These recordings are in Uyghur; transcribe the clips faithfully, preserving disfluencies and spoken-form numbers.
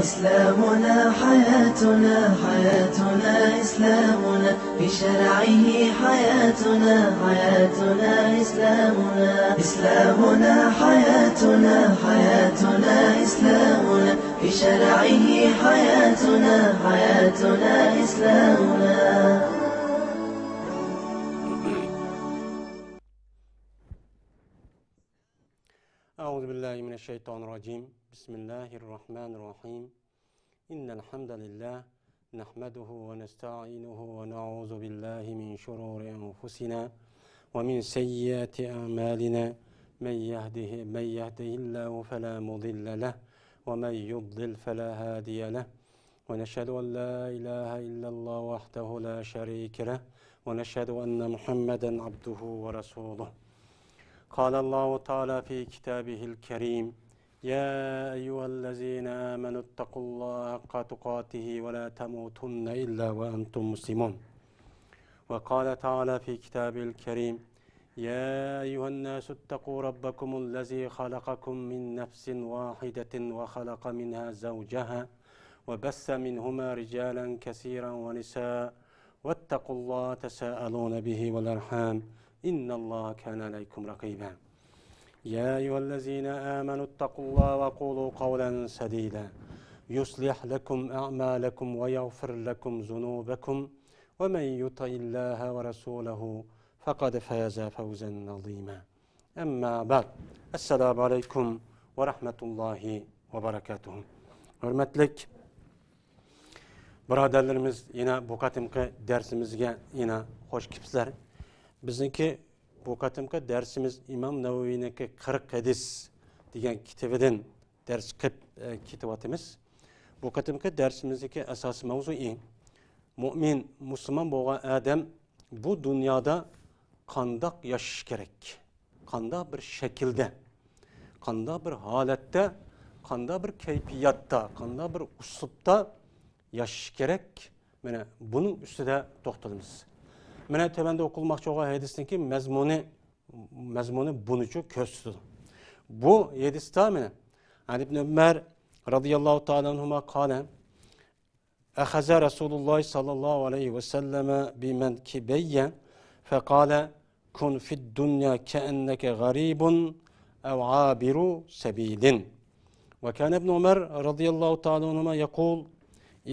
إسلامنا حياتنا، حياتنا إسلامنا، بشرعه حياتنا، حياتنا إسلامنا. إسلامنا حياتنا، حياتنا إسلامنا، بشرعه حياتنا، حياتنا إسلامنا. أعوذ بالله من الشيطان الرجيم. بسم الله الرحمن الرحيم. إن الحمد لله نحمده ونستعينه ونعوذ بالله من شرور أنفسنا ومن سيئات أعمالنا. من يهده، من يهده الله فلا مضل له ومن يضلل فلا هادي له. ونشهد أن لا إله إلا الله وحده لا شريك له. ونشهد أن محمدا عبده ورسوله. قال الله تعالى في كتابه الكريم: يا أيها الذين آمنوا اتقوا الله حق تقاته ولا تموتن إلا وأنتم مسلمون. وقال تعالى في كتابه الكريم: يا أيها الناس اتقوا ربكم الذي خلقكم من نفس واحدة وخلق منها زوجها وبث منهما رجالا كثيرا ونساء واتقوا الله تساءلون به والأرحام إن الله كان عليكم رقيبا. يا أيها الذين آمنوا اتقوا الله وقولوا قولا سديدا يصلح لكم أعمالكم ويغفر لكم ذنوبكم ومن يطع الله ورسوله فقد فاز فوزا عظيما. أما بعد. السلام عليكم ورحمة الله وبركاته. ھۆرمەتلىك بۇرادەرلىرىمىز، يەنە بۇ قېتىمقى دەرسىمىزگە يەنە خوش كېلىپسىلەر. بىزنىڭكى بۇ قېتىمقى دەرسىمىز ئىمام نەۋەۋىنىڭكى قىرىق ھەدىس دېگەن كىتابىدىن دەرس قىلىپ، ئە، كېتىۋاتىمىز. بۇ قېتىمقى دەرسىمىزدىكى ئاساسىي ماۋزۇ مۇئمىن، مۇسۇلمان بولغان ئادەم بۇ دۇنيادا قانداق ياشاش كېرەك؟ قانداق بىر شەكىلدە، قانداق بىر ھالەتتە، قانداق بىر كەيپىياتتا، قانداق بىر ئۇسلۇبتا ياشاش كېرەك؟ مانا بۇنىڭ ئۈستىدە توختىلىمىز. مانا تۆۋەندە ئوقۇلماقچى بولغان ھەدىسنىڭكى مەزمۇنى، مەزمۇنى بۇنىچۇ كۆرسىتىدۇ. بۇ ھەدىستە مانا عن ابن عمر رضي الله تعالى عنهما قال: أخذ رسول الله صلى الله عليه وسلم بمنكبي فقال: كن في الدنيا كأنك غريب أو عابر سبيل. وكان ابن عمر رضي الله تعالى عنهما يقول: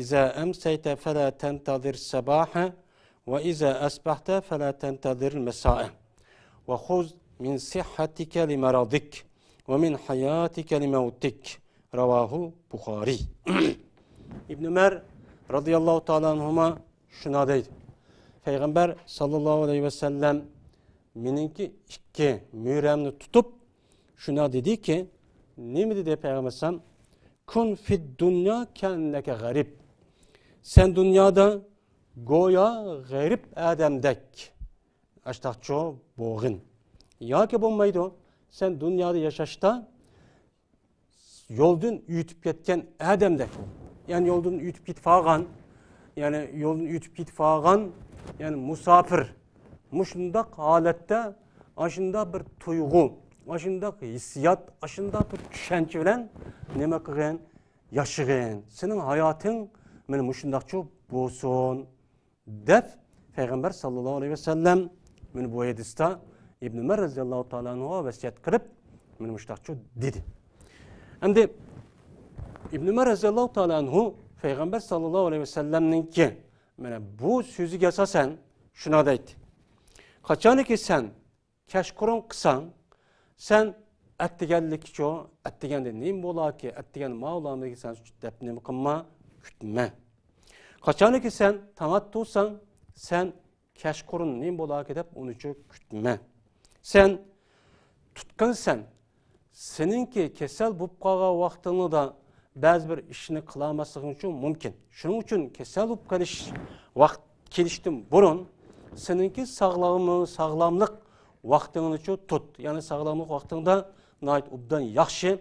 إذا أمسيت فلا تنتظر الصباح، وإذا أصبحت فلا تنتظر المساء، وخذ من صحتك لمرضك، ومن حياتك لموتك. رواه البخاري. ئىبن ئۆمەر رازىياللاھۇ تائالا ئەنھۇما شۇنداق دەيدۇ، پەيغەمبەر ساللاللاھۇ ئەلەيھى ۋەسەللەم مېنىڭكى ئىككى مۈرەمنى تۇتۇپ شۇنداق دېدىكى، نېمە دېدى پەيغەمبەر ئەلەيھىسسالام؟ كۇن فىد دۇنيا كەئەننەكە غەرىب. سەن دۇنيادا گويا غېرىب ئادەمدەك ئاشتاقچۇ بولغىن. ياكى بولمايدۇ، سەن دۇنيادا ياشاشتا يولدىن ئۆتۈپ كەتكەن ئادەمدەك. يەنى يولدىن ئۆتۈپ كېتىپ قالغان، يەنى يولدىن ئۆتۈپ كېتىپ قالغان، يەنى مۇساپىر. مۇشۇنداق ھالەتتە، ئاشۇنداق بىر تۇيغۇ، ئاشۇنداق ھېسسىيات، ئاشۇنداق بىر چۈشەنچە بىلەن نېمە قىلغىن؟ ياشىغىن. سېنىڭ ھاياتىڭ مانا مۇشۇنداقچۇ بولسۇن، دەپ پەيغەمبەر ساللاللاھۇ ئەلەيھى ۋەسەللەم مانا بۇ ھەدىستە ئىبن ئۆمەر رازىياللاھۇ تائالا ئەنھۇغا ۋەسىيەت قىلىپ، مانا مۇشۇنداقچۇ دېدى. ئەمدى ئىبن ئۆمەر رازىياللاھۇ تائالا ئەنھۇ پەيغەمبەر ساللاللاھۇ ئەلەيھى ۋەسەللەمنىڭكى مانا بۇ سۆزىگە ئاساسەن شۇنداق دەيتتى. قاچانكى سەن كەچقۇرۇن قىلساڭ، سەن ئەتىگەنلىكچۇ، ئەتىگەندە نېمە بولاكى، ئەتىگەن ماۋۇلارمىكى سەن دەپ نېمە قىلما، كۈتمە. قاچانكى سەن تاڭ ئاتتۇرساڭ، سەن كەچقۇرۇن نېمە بولاكى دەپ ئۇنىچۇ كۈتمە. سەن تۇتقىنسەن، سېنىڭكى كېسەل بولۇپ قالغان ۋاقتىڭدا بەزى بىر ئىشنى قىلالماسلىقىڭچۇ مۇمكىن. شۇنىڭ ئۈچۈن كېسەل بولۇپ قېلىش ۋاقىت كېلىشتىن بۇرۇن سېنىڭكى ساغلام-، ساغلاملىق ۋاقتىڭنىچۇ تۇت. يەنى ساغلاملىق ۋاقتىڭدا ناھايىتى ئوبدان ياخشى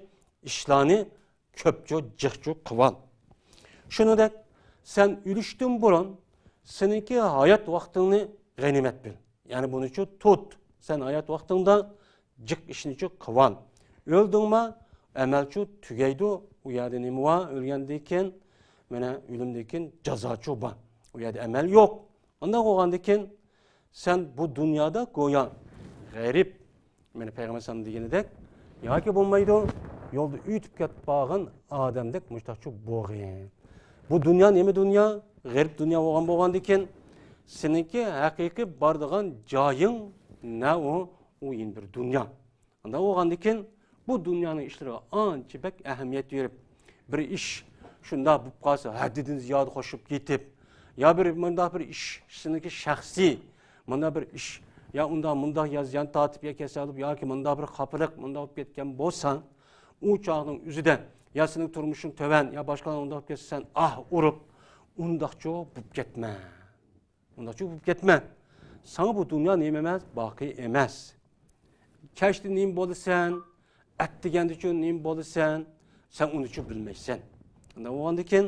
ئىشلارنى كۆپچۇ، جىقچۇ قىلىۋال. شۇنىڭدەك سەن ئۆلۈشتىن بۇرۇن سېنىڭكى ھايات ۋاقتىڭنى غەنىيمەت بىل. يەنى بۇنىچۇ تۇت. سەن ھايات ۋاقتىڭدا جىق ئىشنىچۇ قىلىۋال. ئۆلدۈڭما، ئەمەلچۇ تۈگەيدۇ. ئۇ يەردە نېمە بار؟ ئۆلگەندىن كېيىن، مانا، ئۆلۈمدىن كېيىن جازاچۇ بار. ئۇ يەردە ئەمەل يوق. ئانداق بولغاندىن كېيىن، سەن بۇ دۇنيادا گويا غېرىب، مانا، پەيغەمبەر ئەلەيھىسسالام دېگىنىدەك، ياكى بولمايدۇ، يولدا ئۆتۈپ كېتىپ بارغان ئادەمدەك مۇشتاقچۇ بولغىن. بۇ دۇنيا نېمە دۇنيا؟ غېرىب دۇنيا بولغان، بولغاندىن كېيىن، سېنىڭكى ھەقىقىي بارىدىغان جايىڭ نە ئۇ؟ ئۇ يەنە بىر دۇنيا. ئانداق بولغاندىن كېيىن، بۇ دۇنيانىڭ ئىشلىرىغا ئانچە بەك ئەھمىيەت بېرىپ، بىر ئىش شۇنداق بولۇپ قالسا، ھەددىدىن زىيادە خوشلىنىپ كېتىپ، يا بىر مۇنداق بىر ئىش، سېنىڭكى شەخسىي، مۇنداق بىر ئىش، يا ئۇنداق، مۇنداق، يا زىيان تارتىپ، يا كېسەل بولۇپ، ياكى مۇنداق بىر خاپىلىق، مۇنداق بولۇپ كەتكەن بولساڭ، ئۇ چاغنىڭ ئۆزىدە، يا سېنىڭ تۇرمۇشۇڭ تۆۋەن، يا باشقىلار ئۇنداق بولۇپ كەتسە، سەن ئاھ ئۇرۇپ، ئۇنداقچۇ بولۇپ كەتمە. ئۇنداقچۇ بولۇپ كەتمە. ساڭا بۇ دۇنيا نېمە ئەمەس؟ باقىي ئەمەس. كەچتە نېمە بولىسەن؟ ئەتىگەندىچۇ نېمە بولىسەن؟ سەن ئۇنىچۇ بىلمەيسەن. ئۇنداق بولغاندىكىن،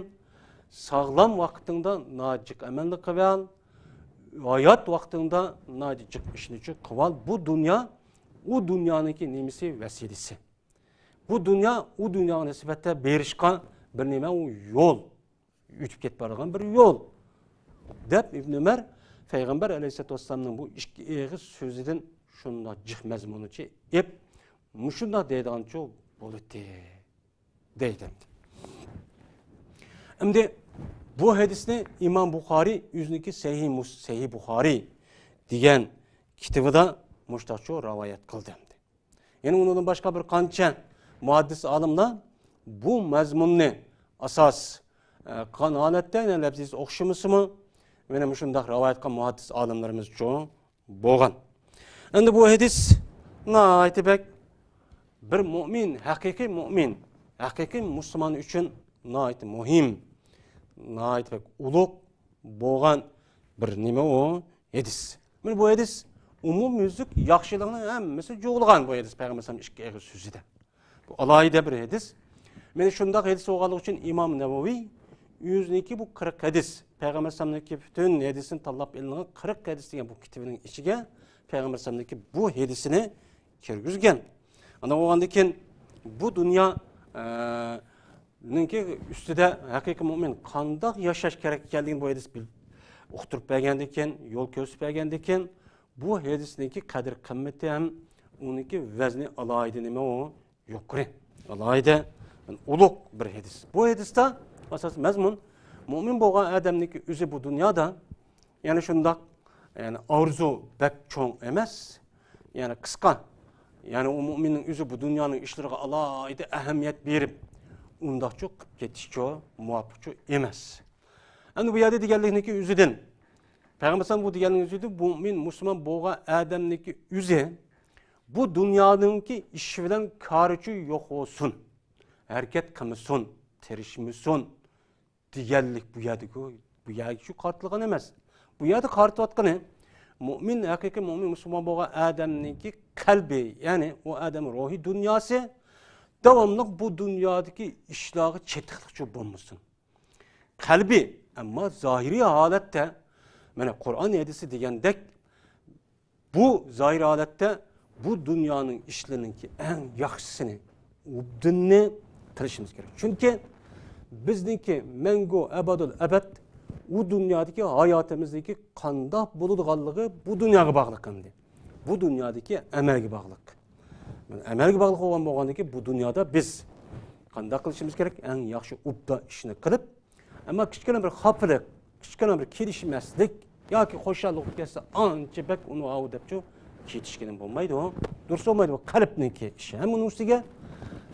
ساغلام ۋاقتىڭدا ناجىق ئەمەلنى قىلىۋال. ھايات ۋاقتىڭدا ناجىق ئىشنىچۇ قىلىۋال. بۇ دۇنيا، ئۇ دۇنيانىڭكى نېمىسى؟ ۋەسىلىسى. بۇ دۇنيا، ئۇ دۇنياغا نىسبەتتە بېرىشقا بىر نېمە، ئۇ يول. ئۆتۈپ كېتىپ بارىدىغان بىر يول، دەپ ئىبن ئۆمەر پەيغەمبەر ئەلەيھىسسالاتۇ ۋەسسالامنىڭ بۇ ئىككى ئېغىز سۆزىدىن شۇنداق جىق مەزمۇنىچە ئېپ، مۇشۇنداق دەيدىغانچۇ بولىدۇ، دەيدۇ. ئەمدى بۇ ھەدىسنى ئىمام بۇخارىي ئۆزىنىڭكى سەھىھ مۇس-، سەھىھ بۇخارىي دېگەن كىتابىدا مۇشۇنداقچۇ رىۋايەت قىلدى. يەنە ئۇنىڭدىن باشقا بىر قانچە مۇھەددىس ئالىملار بۇ مەزمۇننى ئاساس، ئە، قىلغان ھالەتتە، يەنە لەپزىسى ئوخشىمىسىمۇ، يەنە مۇشۇنداق رىۋايەت قىلغان مۇھەددىس ئالىملىرىمىزچۇ بولغان. ئەمدى بۇ ھەدىس ناھايىتى بەك بىر مۇئمىن، ھەقىقىي مۇئمىن، ھەقىقىي مۇسۇلمان ئۈچۈن ناھايىتى مۇھىم، ناھايىتى بەك ئۇلۇغ بولغان بىر نېمە ئۇ؟ ھەدىس. مانا بۇ ھەدىس ئومۇميۈزلۈك ياخشىلىقنىڭ ھەممىسىنى جۇغلىغان بۇ ھەدىس، پەيغەمبەر ئەلەيھىسسالام ئىككى ئېغىز سۆزىدە. بۇ ئالاھىدە بىر ھەدىس. مانا شۇنداق ھەدىس بولغانلىقى ئۈچۈن ئىمام نەۋەۋى ئۆزىنىڭكى بۇ قىرىق ھەدىس، پەيغەمبەر ئەلەيھىسسالامنىڭكى پۈتۈن ھەدىسىنى تاللاپ ئېلىنغان قىرىق ھەدىس دېگەن بۇ كىتابىنىڭ ئىچىگە پەيغەمبەر ئەلەيھىسسالامنىڭكى بۇ ھەدىسىنى كىرگۈزگەن. ئاندىن بولغاندىن كېيىن بۇ دۇنيا، ئە، نىڭكى ئۈستىدە ھەقىقىي مۇئمىن قانداق ياشاش كېرەك ئىكەنلىكىنى بۇ ھەدىس بىل-، ئۇقتۇرۇپ بەرگەندىن كېيىن، يول كۆرسىتىپ بەرگەندىن كېيىن، بۇ ھەدىسنىڭكى قەدىر قىممىتى ھەم ئۇنىڭكى ۋەزنى ئالاھىدە نېمە ئۇ؟ يۇقىرى. ئالاھىدە ئۇلۇغ بىر ھەدىس. بۇ ھەدىستە ئاساسىي مەزمۇن، مۇئمىن بولغان ئادەمنىڭكى ئۆزى بۇ دۇنيادا يەنە شۇنداق، يەنى ئارزۇ بەك چوڭ ئەمەس، يەنى قىسقا. يەنى ئۇ مۇئمىننىڭ ئۆزى بۇ دۇنيانىڭ ئىشلىرىغا ئالاھىدە ئەھمىيەت بېرىپ، ئۇنداقچۇ قىلىپ كېتىشچۇ مۇۋاپىقچۇ ئەمەس. ئەمدى بۇ يەردە دېگەنلىكنىڭكى ئۆزىدىن، پەيغەمبەر ئەلەيھىسسالام بۇ دېگەننىڭ ئۆزىدە مۇئمىن، مۇسۇلمان بولغان ئادەمنىڭكى ئۆزى بۇ دۇنيانىڭكى ئىشى بىلەن كارىچۇ يوق بولسۇن، ھەرىكەت قىلمىسۇن، تىرىشمىسۇن، دېگەنلىك بۇ يەردىكى، بۇ يەرگە شۇ قارىتىلغان ئەمەس. بۇ يەردە قارىتىۋاتقىنى مۇئمىن، ھەقىقىي مۇئمىن مۇسۇلمان بولغان ئادەمنىڭكى قەلبى، يەنى ئۇ ئادەم روھىي دۇنياسى داۋاملىق بۇ دۇنيادىكى ئىشلارغا چېتىقلىقچۇ بولمىسۇن. قەلبى، ئەمما زاھىرىي ھالەتتە، مانا قۇرئان ھەدىسى دېگەندەك، بۇ زاھىر ھالەتتە بۇ دۇنيانىڭ ئىشلىرىنىڭكى ئەڭ ياخشىسىنى، ئوبدىنىنى قىلىشىمىز كېرەك. چۈنكى بىزنىڭكى مەڭگۈ ئەبەدۇل ئەبەد ئۇ دۇنيادىكى ھاياتىمىزنىڭكى قانداق بولىدىغانلىقى بۇ دۇنياغا باغلىق ئەمدى. بۇ دۇنيادىكى ئەمەلگە باغلىق. ئەمەلگە باغلىق بولغان بولغاندىكىن بۇ دۇنيادا بىز قانداق قىلىشىمىز كېرەك؟ ئەڭ ياخشى ئوبدان ئىشنى قىلىپ، ئەمما كىچىككىنە بىر خاپىلىق، كىچىككىنە بىر كېلىشمەسلىك ياكى خۇشاللىق بولۇپ كەتسە، ئانچە بەك ئۇنى ئاۋۇ دەپچۇ كېتىشكىنى بولمايدۇ. دۇرۇس بولمايدۇ، بۇ قەلبنىڭكى ئىشى. ھەم ئۇنىڭ ئۈستىگە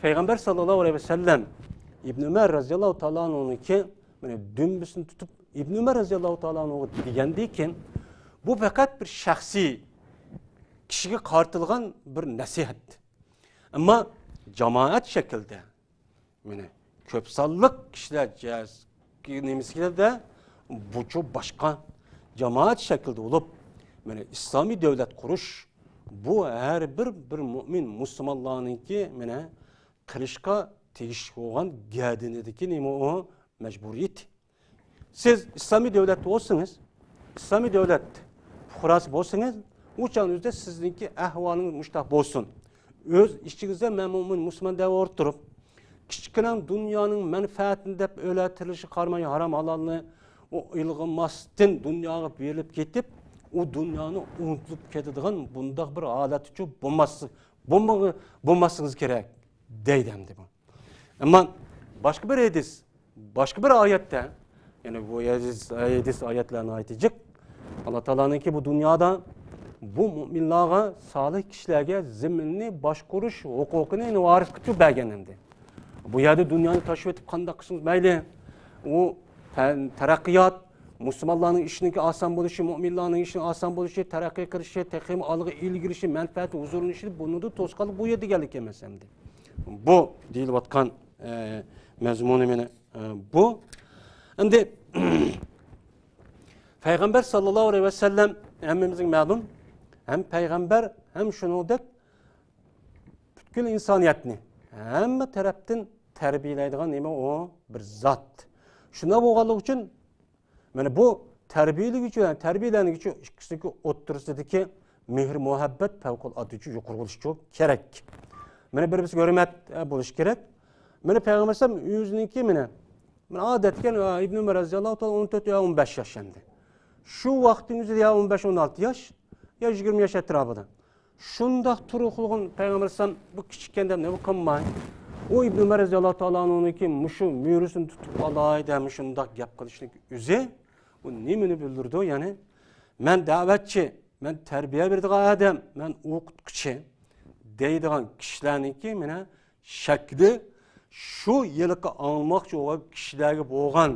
پەيغەمبەر ساللاللاھۇ ئەلەيھى ۋەسەللەم ئىبن ئۆمەر رەزىياللاھۇ تائالا ئەنھۇنىڭكى مانا دۈمبىسىنى تۇتۇپ، ئىبن ئۆمەر رەزىياللاھۇ تائالا ئەنھۇغا دېگەندىن كېيىن، بۇ پەقەت بىر شەخسىي كىشىگە قارىتىلغان بىر نەسىھەت. ئەمما جامائەت شەكلىدە، مانا، كۆپ سانلىق كىشىلەر جەز-، نېمىسىدە بۇچۇ باشقا جامائەت شەكلىدە بولۇپ، مانا، ئىسلامىي دۆلەت قۇرۇش، بۇ ھەر بىر، بىر مۇئمىن مۇسۇلمانلارنىڭكى، مانا، قىلىشقا تېگىشلىك بولغان گەدىنىدىكى نېمە ئۇ؟ مەجبۇرىيىتى. سىز ئىسلامىي دۆلەتتە بولسىڭىز، ئىسلامىي دۆلەت پۇقراسى بولسىڭىز، ئۇ چاغنىڭ ئۆزىدە سىزنىڭكى ئەھۋالىڭىز مۇشۇنداق بولسۇن. ئۆز ئىچىڭىزدە مەن مۇئمىن، مۇسۇلمان دەپ ئولتۇرۇپ، كىچىككىنە دۇنيانىڭ مەنپەئەتىنى دەپ ئۆلە تىرىلىشىغا قارىماي، ھارام ھالالنى ئۇ ئىلغىماستىن دۇنياغا بېرىلىپ كېتىپ، ئۇ دۇنيانى ئۇنتۇلۇپ كېتىدىغان بۇنداق بىر ھالەتتىچۇ بولماسلىق، بولمىغ-، بولماسلىقىڭىز كېرەك، دەيدۇ ئەمدى بۇ. ئەمما باشقا بىر ھەدىس، باشقا بىر ئايەتتە، يەنى بۇ ھەدىس، ھەدىس ئايەتلەر ناھايىتى جىق. ئاللا تائالانىڭكى بۇ دۇنيادا بۇ مۆمىنلارغا، سالىھ كىشىلەرگە زېمىننى باشقۇرۇش ھوقۇقىنى، يەنى ۋارىسقىچۇ بەرگەن ئەمدى. بۇ يەردە دۇنيانى تاشلىۋېتىپ قانداق قىلسىڭىز مەيلى، ئۇ تە-، تەرەققىيات، مۇسۇلمانلارنىڭ ئىشىنىڭكى ئاسان بولۇشى، مۆمىنلارنىڭ ئىشىنىڭ ئاسان بولۇشى، تەرەققىي قىلىشى، تېخىمۇ ئالغا ئىلگىرىشى، مەنپەئەت ھۇزۇرلىنىشى بۇنىڭدا توسقانلىق بۇ يەردە گەللىك ئەمەس ئەمدى. بۇ دېيىلىۋاتقان، ئە، مەزمۇنى مېنى، ئە، بۇ. ئەمدى پەيغەمبەر ساللاللاھۇ ئەلەيھى ۋەسەللەم ھەممىمىزگە مەلۇم، ھەم پەيغەمبەر، ھەم شۇنىڭدەك پۈتكۈل ئىنسانىيەتنى ھەممە تەرەپتىن تەربىيەلەيدىغان نېمە ئۇ؟ بىر زات. شۇنداق بولغانلىقى ئۈچۈن، مانا بۇ تەربىيەلىگۈچى بىلەن تەربىيەلەنگۈچى ئىككىسىنىڭكى ئوتتۇرىسىدىكى مېھىر مۇھەببەت پەۋقۇلئاددىچۇ يۇقىرى بولۇشىچۇ كېرەك. مانا بىر-بىرسىگە ھۆرمەت، ئە، بولۇشى كېرەك. مانا پەيغەمبەر ئەلەيھىسسالام ئۆزىنىڭكى مانا، مانا ئادەتتىكى، ئە، ئىبنى ئۆمەر رەزىياللاھۇ تائالا ئون تۆت يا ئون بەش ياش ئەمدى. شۇ ۋاقىتنىڭ ئۆزىدە يا ئون بەش، ئون ئالتە ياش، يا يىگىرمە ياش ئەتراپىدا. شۇنداق تۇرۇقلۇغۇن پەيغەمبەر ئەلەيھىسسالام بۇ كىچىككەن دەپ نېمە قىلماي، ئۇ ئىبنى ئۆمەر رەزىياللاھۇ تائالا ئەنھۇنىڭكى مۇشۇ مۈرىسىنى تۇتۇپ ئالاي دەپ مۇشۇنداق گەپ قىلىشنىڭ ئۆزى، بۇ نېمىنى بىلدۈرىدۇ؟ يەنى، مەن دەۋەتچى، مەن تەربىيە بېرىدىغان ئادەم، مەن ئوقۇتقۇچى دەيدىغان كىشىلەرنىڭكى مانا شەكلى، شۇ ھېلىقى ئاڭلىماقچى بولغان كىشىلەرگە بولغان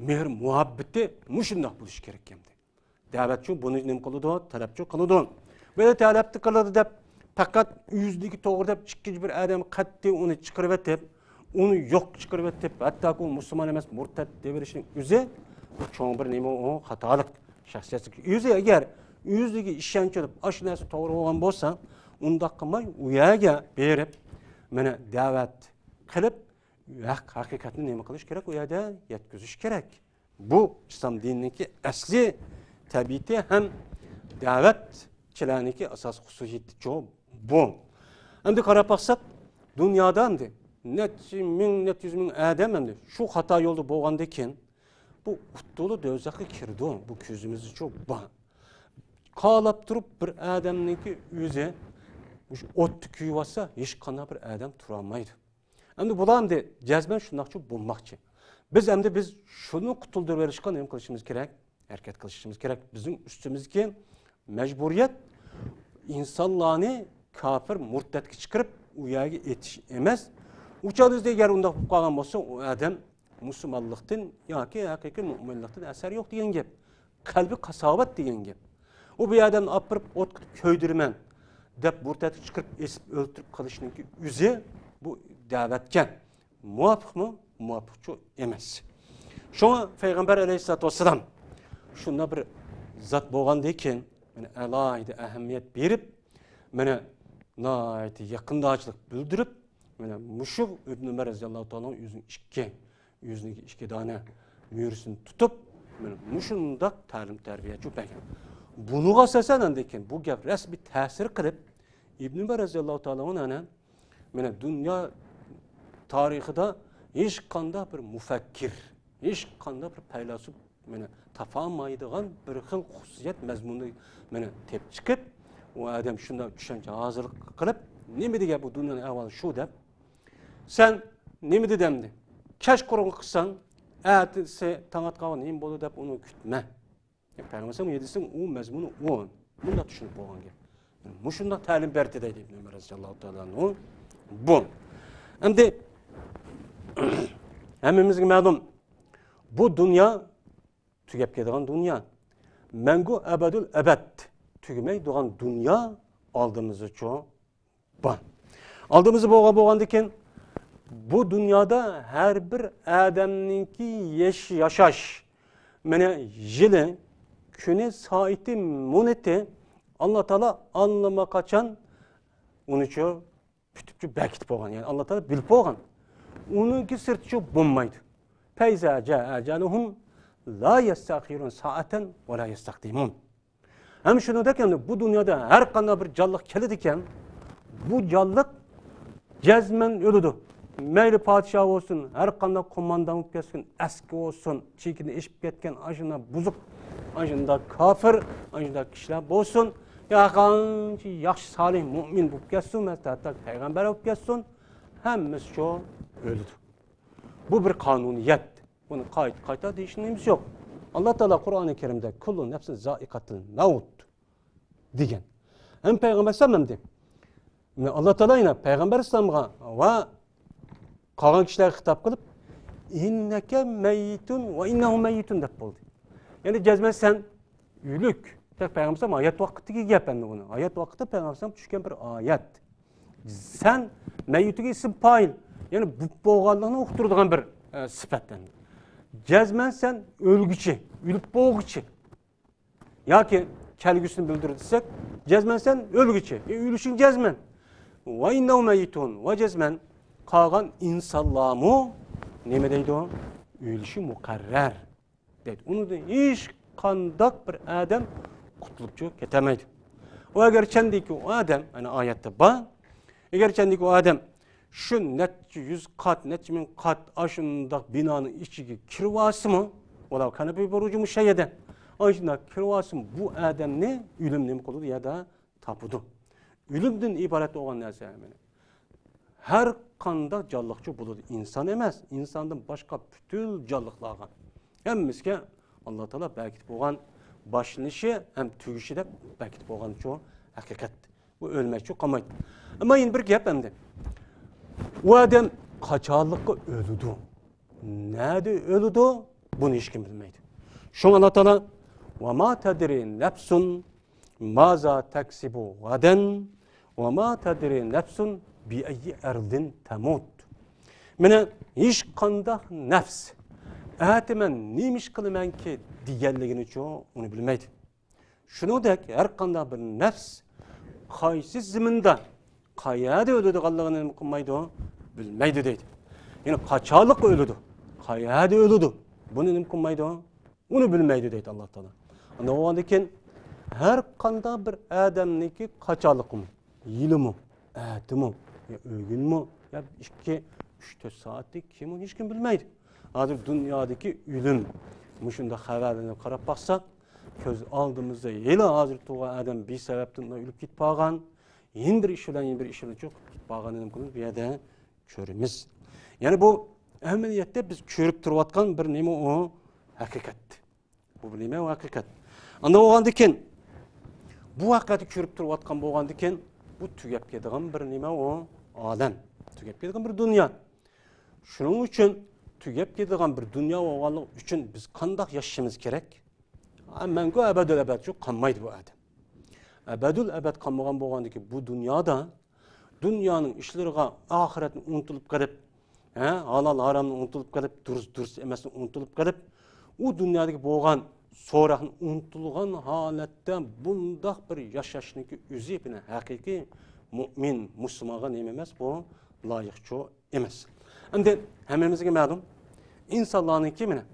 مېھىر مۇھەببىتى مۇشۇنداق بولۇشى كېرەك ئەمدى. دەۋەتچۇ بۇنى نېمە قىلىدۇ؟ تەلەپچۇ قىلىدۇ. بۇ يەردە تەلەپتە قىلىدۇ دەپ، پەقەت ئۆزىدىكى توغرا دەپ، ئىككىنچى بىر ئادەم قەتئىي ئۇنى چىقىرىۋېتىپ، ئۇنى يوق چىقىرىۋېتىپ، ھەتتاكى ئۇ مۇسۇلمان ئەمەس، مۇرتەت دەۋېرىشنىڭ ئۆزى، بۇ چوڭ بىر نېمە ئۇ؟ خاتالىق. شەخسىيەتلىك ئۆزى ئەگەر ئۆزىگە ئىشەنچ بولۇپ، ئاشۇ نەرسە توغرا بولغان بولسا، ئۇنداق قىلماي، ئۇ يەرگە بېرىپ، مانا دەۋەت قىلىپ، ھەق، ھەقىقەتنى نېمە قىلىش كېرەك؟ ئۇ يەردە يەتكۈزۈش كېرەك. بۇ ئىسلام دىنىنىڭكى ئەسلى تەبىئىتى ھەم دەۋەتچىلەرنىڭكى ئاساسىي خۇسۇسىيىتىچۇ بۇ. ئەمدى قاراپ باقساق، دۇنيادا ئەمدى نەچچە مىڭ، نەچچە يۈز مىڭ ئادەم ئەمدى شۇ خاتا يولدا بولغاندىن كېيىن، بۇ ئوتتۇرا دوزاخقا كىرىدۇ. بۇ كۆزىمىزدىچۇ بار. قالاپ تۇرۇپ بىر ئادەمنىڭكى ئۆزى مۇشۇ ئوتتا كۆيۈۋاتسا، ھېچقانداق بىر ئادەم تۇرالمايدۇ. ئەمدى بۇلار ئەمدى جەزمەن شۇنداقچۇ بولماقچى. بىز ئەمدى بىز شۇنى قۇتۇلدۇرۇۋېلىشقا نېمە قىلىشىمىز كېرەك؟ ھەرىكەت قىلىشىمىز كېرەك. بىزنىڭ ئۈستىمىزدىكى مەجبۇرىيەت ئىنسانلارنى كاپىر، مۇرتەتكە چىقىرىپ، ئۇ يەرگە ئېتىش ئەمەس. ئۇ چاغدا ئەگەر ئۇنداق بولۇپ قالغان بولسا، ئۇ ئادەم مۇسۇلمانلىقتىن ياكى ھەقىقىي مۆمىنلىقتىن ئەسەر يوق دېگەن گەپ. قەلبى قاساۋەت دېگەن گەپ. ئۇ بۇ ئادەمنى ئاپىرىپ ئوتقا كۆيدۈرىمەن دەپ، مۇرتەتكە چىقىرىپ ئېسىپ ئۆلتۈرۈپ قىلىشنىڭكى ئۆزى بۇ دەۋەتكە مۇۋاپىقمۇ؟ مۇۋاپىقچۇ ئەمەس. شۇڭا پەيغەمبەر ئەلەيھىسسالاتۇ ۋەسسالام شۇنداق بىر زات بولغاندىن كېيىن، مانا، ئالاھىدە ئەھمىيەت بېرىپ، مانا، ناھايىتى يېقىنداشلىق بىلدۈرۈپ، مانا، مۇشۇ ئىبن ئۆمەر رەزىياللاھۇ تائالا ئۆزىنىڭ ئىككى، ئۆزىنىڭ ئىككى دانە مۈرىسىنى تۇتۇپ، مانا، مۇشۇنداق تەلىم تەربىيەچۇ بەرگەن. بۇنىڭغا ئاساسەن، ئاندىن كېيىن بۇ گەپ رەسمىي تەسىر قىلىپ، ئىبن ئۆمەر رەزىياللاھۇ تائالا ئەنھۇ مانا دۇنيا تارىخىدا ھېچقانداق بىر مۇفەككىر، ھېچقانداق بىر پەيلاسوپ مانا تاپالمايدىغان بىر خىل خۇسۇسىيەت مەزمۇننى مانا تېپىپ چىقىپ، ئۇ ئادەم شۇنداق چۈشەنچە ھازىرلىق قىلىپ، نېمە دېگەن بۇ دۇنيانىڭ ئەھۋالى شۇ دەپ، سەن نېمە دېدى ئەمدى؟ كەچقۇرۇنغا قىلساڭ، ئەتىسى تاڭ ئاتقانغا نېمە بولىدۇ دەپ ئۇنى كۈتمە. پەيغەمبەر ئەلەيھىسسالام ھەدىسىنىڭ ئۇ مەزمۇنى ئۇ. مۇنداق چۈشىنىپ بولغان گەپ. مۇشۇنداق تەلىم بەردى دەيدۇ ئىبن ئۆمەر رەزىياللاھۇ تائالا ئەنھۇ. بۇ. ئەمدى ھەممىمىزگە مەلۇم، بۇ دۇنيا تۈگەپ كېتىدىغان دۇنيا. مەڭگۈ ئەبەدۇل ئەبەد تۈگىمەيدىغان دۇنيا ئالدىمىزدىچۇ بار. ئالدىمىزدا بولغان، بولغاندىكىن، بۇ دۇنيادا ھەر بىر ئادەمنىڭكى ياش-، ياشاش، مانا، يىلى، كۈنى، سائىتى، مۇنىتى ئاللا تائالا ئاللىماقاچان ئۇنىچۇ پۈتۈپچۇ بەكىتىپ بولغان، يەنى ئاللا تائالا بىلىپ بولغان. ئۇنىڭكى سىرتىچۇ بولمايدۇ. فەئىزا جاء ئەجەلۇھۇم لا يەستەخىرۇنە سائەتەن ۋە لا يەستەقدىمۇن. ھەم شۇنىڭدەك ئەمدى بۇ دۇنيادا ھەر قانداق بىر جانلىق كېلىدىكەن، بۇ جانلىق جەزمەن ئۆلىدۇ. مەيلى پادىشاھ بولسۇن، ھەر قانداق قوماندان بولۇپ كەتسۇن، ئەسكى بولسۇن، چېكىنى ئېشىپ كەتكەن ئاشۇنداق بۇزۇق، ئاشۇنداق كاپىر، ئاشۇنداق كىشىلەر بولسۇن، يا قانچە ياخشى، سالىھ، مۆمىن بولۇپ كەتسۇن، ھەتتا پەيغەمبەر بولۇپ كەتسۇن، ھەممىسى شۇ ئۆلىدۇ. بۇ بىر قانۇنىيەت. بۇنى قايتا قايتا دېيىشنىڭ نېمىسى يوق. ئاللا تائالا قۇرئانى كەرىمدە «كۇللۇ نەفسىن زائىقەتۇل مەۋت» دېگەن. ھەم پەيغەمبەر ئەلەيھىسسالام ھەم دېگەن. ئاللا تائالا يەنە پەيغەمبەر ئەلەيھىسسالامغا ۋە قالغان كىشىلەرگە خىتاب قىلىپ، «ئىننەكە مەييىتۇن ۋە ئىننەھۇم مەييىتۇن» دەپ بولدى. يەنى جەزمەن سەن ئۆلۈك. تېخى پەيغەمبەر ئەلەيھىسسالام ھايات ۋاقتىدىكى گەپ ئەمدى ئۇنى. ھايات ۋاقتىدا پەيغەمبەر ئەلەيھىسسالام چۈشكەن بىر ئايەت. سەن مەييىتىگە ئىسىم پائىل، يەنى بولۇپ بولغانلىقنى ئۇقتۇرىدىغان بىر، ئە، سۈپەت ئەمدى. جەزمەن سەن ئۆلگۈچى، ئۆلۈپ بولغۇچى. ياكى كەلگۈسىنى بىلدۈر دېسەك، جەزمەن سەن ئۆلگۈچى. ئە، ئۆلۈشۈڭ جەزمەن. ۋە ئىننەھۇم مەييىتۇن. ۋە جەزمەن قالغان ئىنسانلارمۇ نېمە دەيدۇ؟ ئۆلۈشى مۇقەررەر دەيدۇ. ئۇنىڭدىن ھېچقانداق بىر ئادەم قۇتۇلۇپ چىقىپ كېتەلمەيدۇ. ئۇ ئەگەر چەندىكى ئۇ ئادەم، يەنى ئايەتتە بار، ئەگەر چەندىكى ئۇ ئادەم شۇ نەچچە يۈز قات، نەچچە مىڭ قات ئاشۇنداق بىنانىڭ ئىچىگە كىرىۋالسىمۇ، ۋەلەۋ كانە فى بۇرۇجىن مۇشەييەدە، ئاشۇنداق كىرىۋالسىمۇ، بۇ ئادەمنى ئۆلۈم نېمە قىلىدۇ؟ يەردە تاپىدۇ. ئۆلۈمدىن ئىبارەت بولغان نەرسە مانا ھەر قانداق جانلىقچۇ بولىدۇ. ئىنسان ئەمەس، ئىنساندىن باشقا پۈتۈن جانلىقلارغا، ھەممىسىگە ئاللا تائالا بەركىتىپ بولغان باشلىنىشى ھەم تۈگىشى دەپ بەركىتىپ بولغانچۇ ھەقىقەت. بۇ ئۆلمەيچۇ قالمايدۇ. ئەمما يەنە بىر گەپ ئەمدى. ئۇ ئادەم قاچانلىققا ئۆلىدۇ؟ نەدە ئۆلىدۇ؟ بۇنى ھېچكىم بىلمەيدۇ. شۇڭا ئاللا تائالا، «ۋە ما تەدرى نەفسۇن مازا تەكسىبۇ غەدەن، ۋە ما تەدرى نەفسۇن بىئەييى ئەرزىن تەمۇت.» مانا ھېچقانداق نەپس، «ئەتە مەن نېمە ئىش قىلىمەنكى؟» دېگەنلىكىنىچۇ ئۇنى بىلمەيدۇ. شۇنىڭدەك ھەر قانداق بىر نەپس قايسى زېمىندا، قەيەردە ئۆلىدىغانلىقىنى نېمە قىلمايدۇ؟ بىلمەيدۇ دەيدۇ. يەنى قاچانلىق ئۆلىدۇ؟ قەيەردە ئۆلىدۇ؟ بۇنى نېمە قىلمايدۇ؟ ئۇنى بىلمەيدۇ دەيدۇ ئاللا تائالا. ئانداق بولغاندىن كېيىن ھەر قانداق بىر ئادەمنىڭكى قاچانلىقىمۇ، يىلىمۇ، ئەتىمۇ، يا ئۆگۈنمۇ، يا ئىككى، ئۈچ، تۆت سائەتتىن كېيىنمۇ ھېچكىم بىلمەيدۇ. ھازىر دۇنيادىكى ئۆلۈم، مۇشۇنداق خەۋەرلەرنى قاراپ باقساق، كۆز ئالدىمىزدا ھېلى ھازىر تۇرغان ئادەم بىسەۋەبتىن ئۆلۈپ كېتىپ قالغان، يەنە بىر ئىش بىلەن، يەنە بىر ئىش بىلەن چوقۇپ كېتىپ قالغاننى نېمە قىلىمىز؟ بۇ يەردە كۆرىمىز. يەنى بۇ ئەمەلىيەتتە بىز كۆرۈپ تۇرۇۋاتقان بىر نېمە ئۇ؟ ھەقىقەت. بۇ بىر نېمە؟ ھەقىقەت. ئانداق بولغاندىكىن، بۇ ھەقىقەتنى كۆرۈپ تۇرۇۋاتقان بولغاندىكىن، بۇ تۈگەپ كېتىدىغان بىر نېمە ئۇ؟ ئالەم. تۈگەپ كېتىدىغان بىر دۇنيا. شۇنىڭ ئۈچۈن تۈگەپ كېتىدىغان بىر دۇنيا بولغانلىقى ئۈچۈن بىز قانداق ياشىشىمىز كېرەك؟ ھە، مەڭگۈ ئەبەدۇل ئەبەد شۇ قالمايدۇ بۇ ئادەم. ئەبەدۇل ئەبەد قالمىغان بولغاندىكىن بۇ دۇنيادا دۇنيانىڭ ئىشلىرىغا، ئاخىرەتنى ئۇنتۇلۇپ قېلىپ، ھە، ھالال ھارامنى ئۇنتۇلۇپ قېلىپ، دۇرۇس، دۇرۇس ئەمەسنى ئۇنتۇلۇپ قېلىپ، ئۇ دۇنيادىكى بولغان سوراقنى ئۇنتۇلغان ھالەتتە بۇنداق بىر ياشاشنىڭكى ئۆزى بىلەن ھەقىقىي مۇئمىن، مۇسۇلمانغا نېمە ئەمەس بۇ؟ لايىقچۇ ئەمەس. ئەمدى ھەممىمىزگە مەلۇم، ئىنسانلارنىڭكى مانا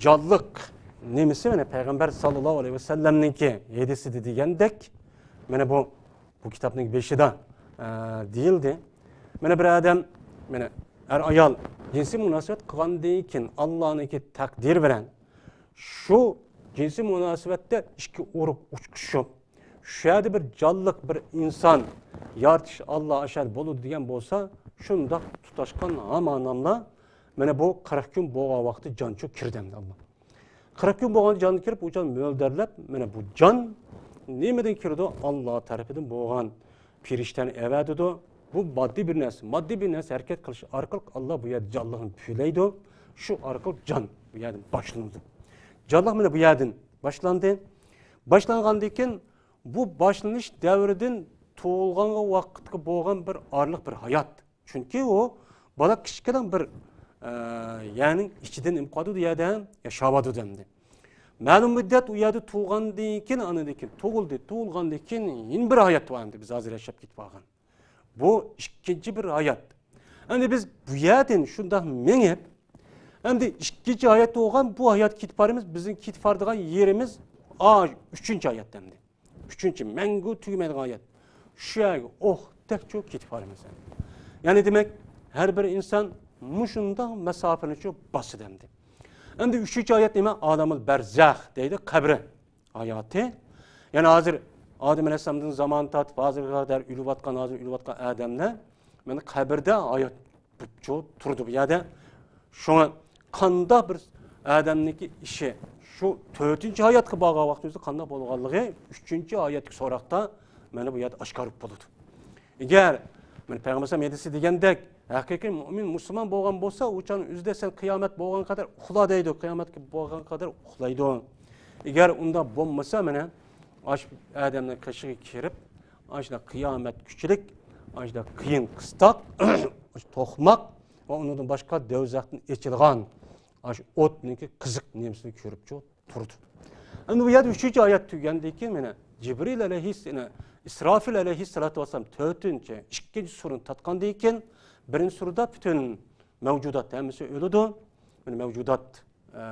جانلىق نېمىسى، مانا پەيغەمبەر ساللاللاھۇ ئەلەيھى ۋەسەللەمنىڭكى ھەدىسىدە دېگەندەك، مانا بۇ، بۇ كىتابنىڭ بېشىدا، ئە، دېيىلدى. مانا بىر ئادەم، مانا ئەر-ئايال جىنسىي مۇناسىۋەت قىلغاندىن كېيىن، ئاللانىڭكى تەقدىرى بىلەن شۇ جىنسىي مۇناسىۋەتتە ئىككى ئۇرۇق ئۇچۇشۇپ، شۇ يەردە بىر جانلىق بىر ئىنسان يارىتىش ئاللا ئاشۇ يەردە بولىدۇ دېگەن بولسا، شۇنداق تۇتاشقان ھامان ئاللا، مانا بۇ قىرىق كۈن بولغان ۋاقىتتا جانچۇ كىردى ئەمدى ئاللا. قىرىق كۈن بولغان جان كىرىپ، ئۇ جان مۆلدەرلەپ، مانا بۇ جان نېمىدىن كىرىدۇ؟ ئاللا تەرىپىدىن بولغان پېرىشتەنى ئەۋەتىدۇ. بۇ ماددىي بىر نەرسە. ماددىي بىر نەرسە ھەرىكەت قىلىش ئارقىلىق ئاللا بۇ يەردە جانلىقنى پۈۋلەيدۇ. شۇ ئارقىلىق جان بۇ يەردىن باشلىنىدۇ. جانلىق مانا بۇ يەردىن باشلاندى. باشلانغاندىن كېيىن بۇ باشلىنىش دەۋرىدىن تۇغۇلغانغا ۋاقىتقا بولغان بىر ئارىلىق بىر ھايات. چۈنكى ئۇ بالا كىچىككىنە بىر، ئە، يەرنىڭ ئىچىدە نېمە قىلىۋاتىدۇ، يەردە ياشاۋاتىدۇ ئەمدى. مەلۇم مۇددەت ئۇ يەردە تۇغاندىن كېيىن، ئانىدىن كېيىن تۇغۇلدى، تۇغۇلغاندىن كېيىن يەنە بىر ھايات بار ئەمدى، بىز ھازىر ياشاپ كېتىپ قالغان. بۇ ئىككىنچى بىر ھايات. ئەمدى بىز بۇ يەردىن شۇنداق مېڭىپ، ئەمدى ئىككىنچى ھايات بولغان بۇ ھاياتقا كېتىپ بارىمىز، بىزنىڭ كېتىپ بارىدىغان يېرىمىز ئا، ئۈچىنچى ھايات ئەمدى. ئۈچىنچى، مەڭگۈ تۈگىمەيدىغان ھايات. شۇ يەرگە ئوقتەكچۇ كېتىپ بارىمىز. يەنى دېمەك، ھەر بىر ئىنسان مۇشۇنداق مەساپىنىچۇ باسىدۇ ئەمدى. ئەمدى ئۈچىنچى ئايەت نېمە؟ ئالەمۇل بەرزەخ دەيدۇ، قەبرە ھاياتى. يەنى ھازىر ئادەم ئەلەيھىسسالامدىن زامان تارتىپ ھازىرغا قەدەر ئۆلۈۋاتقان، ھازىر ئۆلۈۋاتقان ئادەملەر مانا قەبرىدە ھايات بوپچۇ تۇرىدۇ بۇ يەردە. شۇڭا قانداق بىر ئادەمنىڭكى ئىشى شۇ تۆتىنچى ھاياتقا بارغان ۋاقتىمىزدا قانداق بولغانلىقى ئۈچىنچى ھاياتتىكى سوراقتا مانا بۇ يەردە ئاشكارا بولىدۇ. ئەگەر مانا پەيغەمبەر ئەلەيھىسسالام ھەدىسى دېگەندەك، ھەقىقىي مۇئمىن، مۇسۇلمان بولغان بولسا، ئۇ چاغنىڭ ئۆزىدە سەن قىيامەت بولغان قەدەر ئۇخلا دەيدۇ، قىيامەتكە بولغان قەدەر ئۇخلايدۇ. ئەگەر ئۇنداق بولمىسا، مانا ئاشۇ ئادەمنىڭ قېشىغا كىرىپ، ئاشۇنداق قىيامەتكۈچىلىك، ئاشۇنداق قىيىن قىستاق، توقماق ۋە ئۇنىڭدىن باشقا دوزاختىن ئېچىلغان ئاشۇ ئوتنىڭكى قىزىق نېمىسىنى كۆرۈپچۇ تۇرىدۇ. ئەمدى بۇ يەردە ئۈچىنچى ئايەت تۈگىگەندىن كېيىن، مانا جىبرىل ئەلەيھىس-، يەنى ئىسرافىل ئەلەيھىسسالاتۇ ۋەسسالام تۆتىنچى، ئىككىنچى سۇرىنى تارتقاندىن كېيىن، بىرىنچى سۇرىدا پۈتۈن مەۋجۇدات ھەممىسى ئۆلىدۇ. مانا مەۋجۇدات، ئە،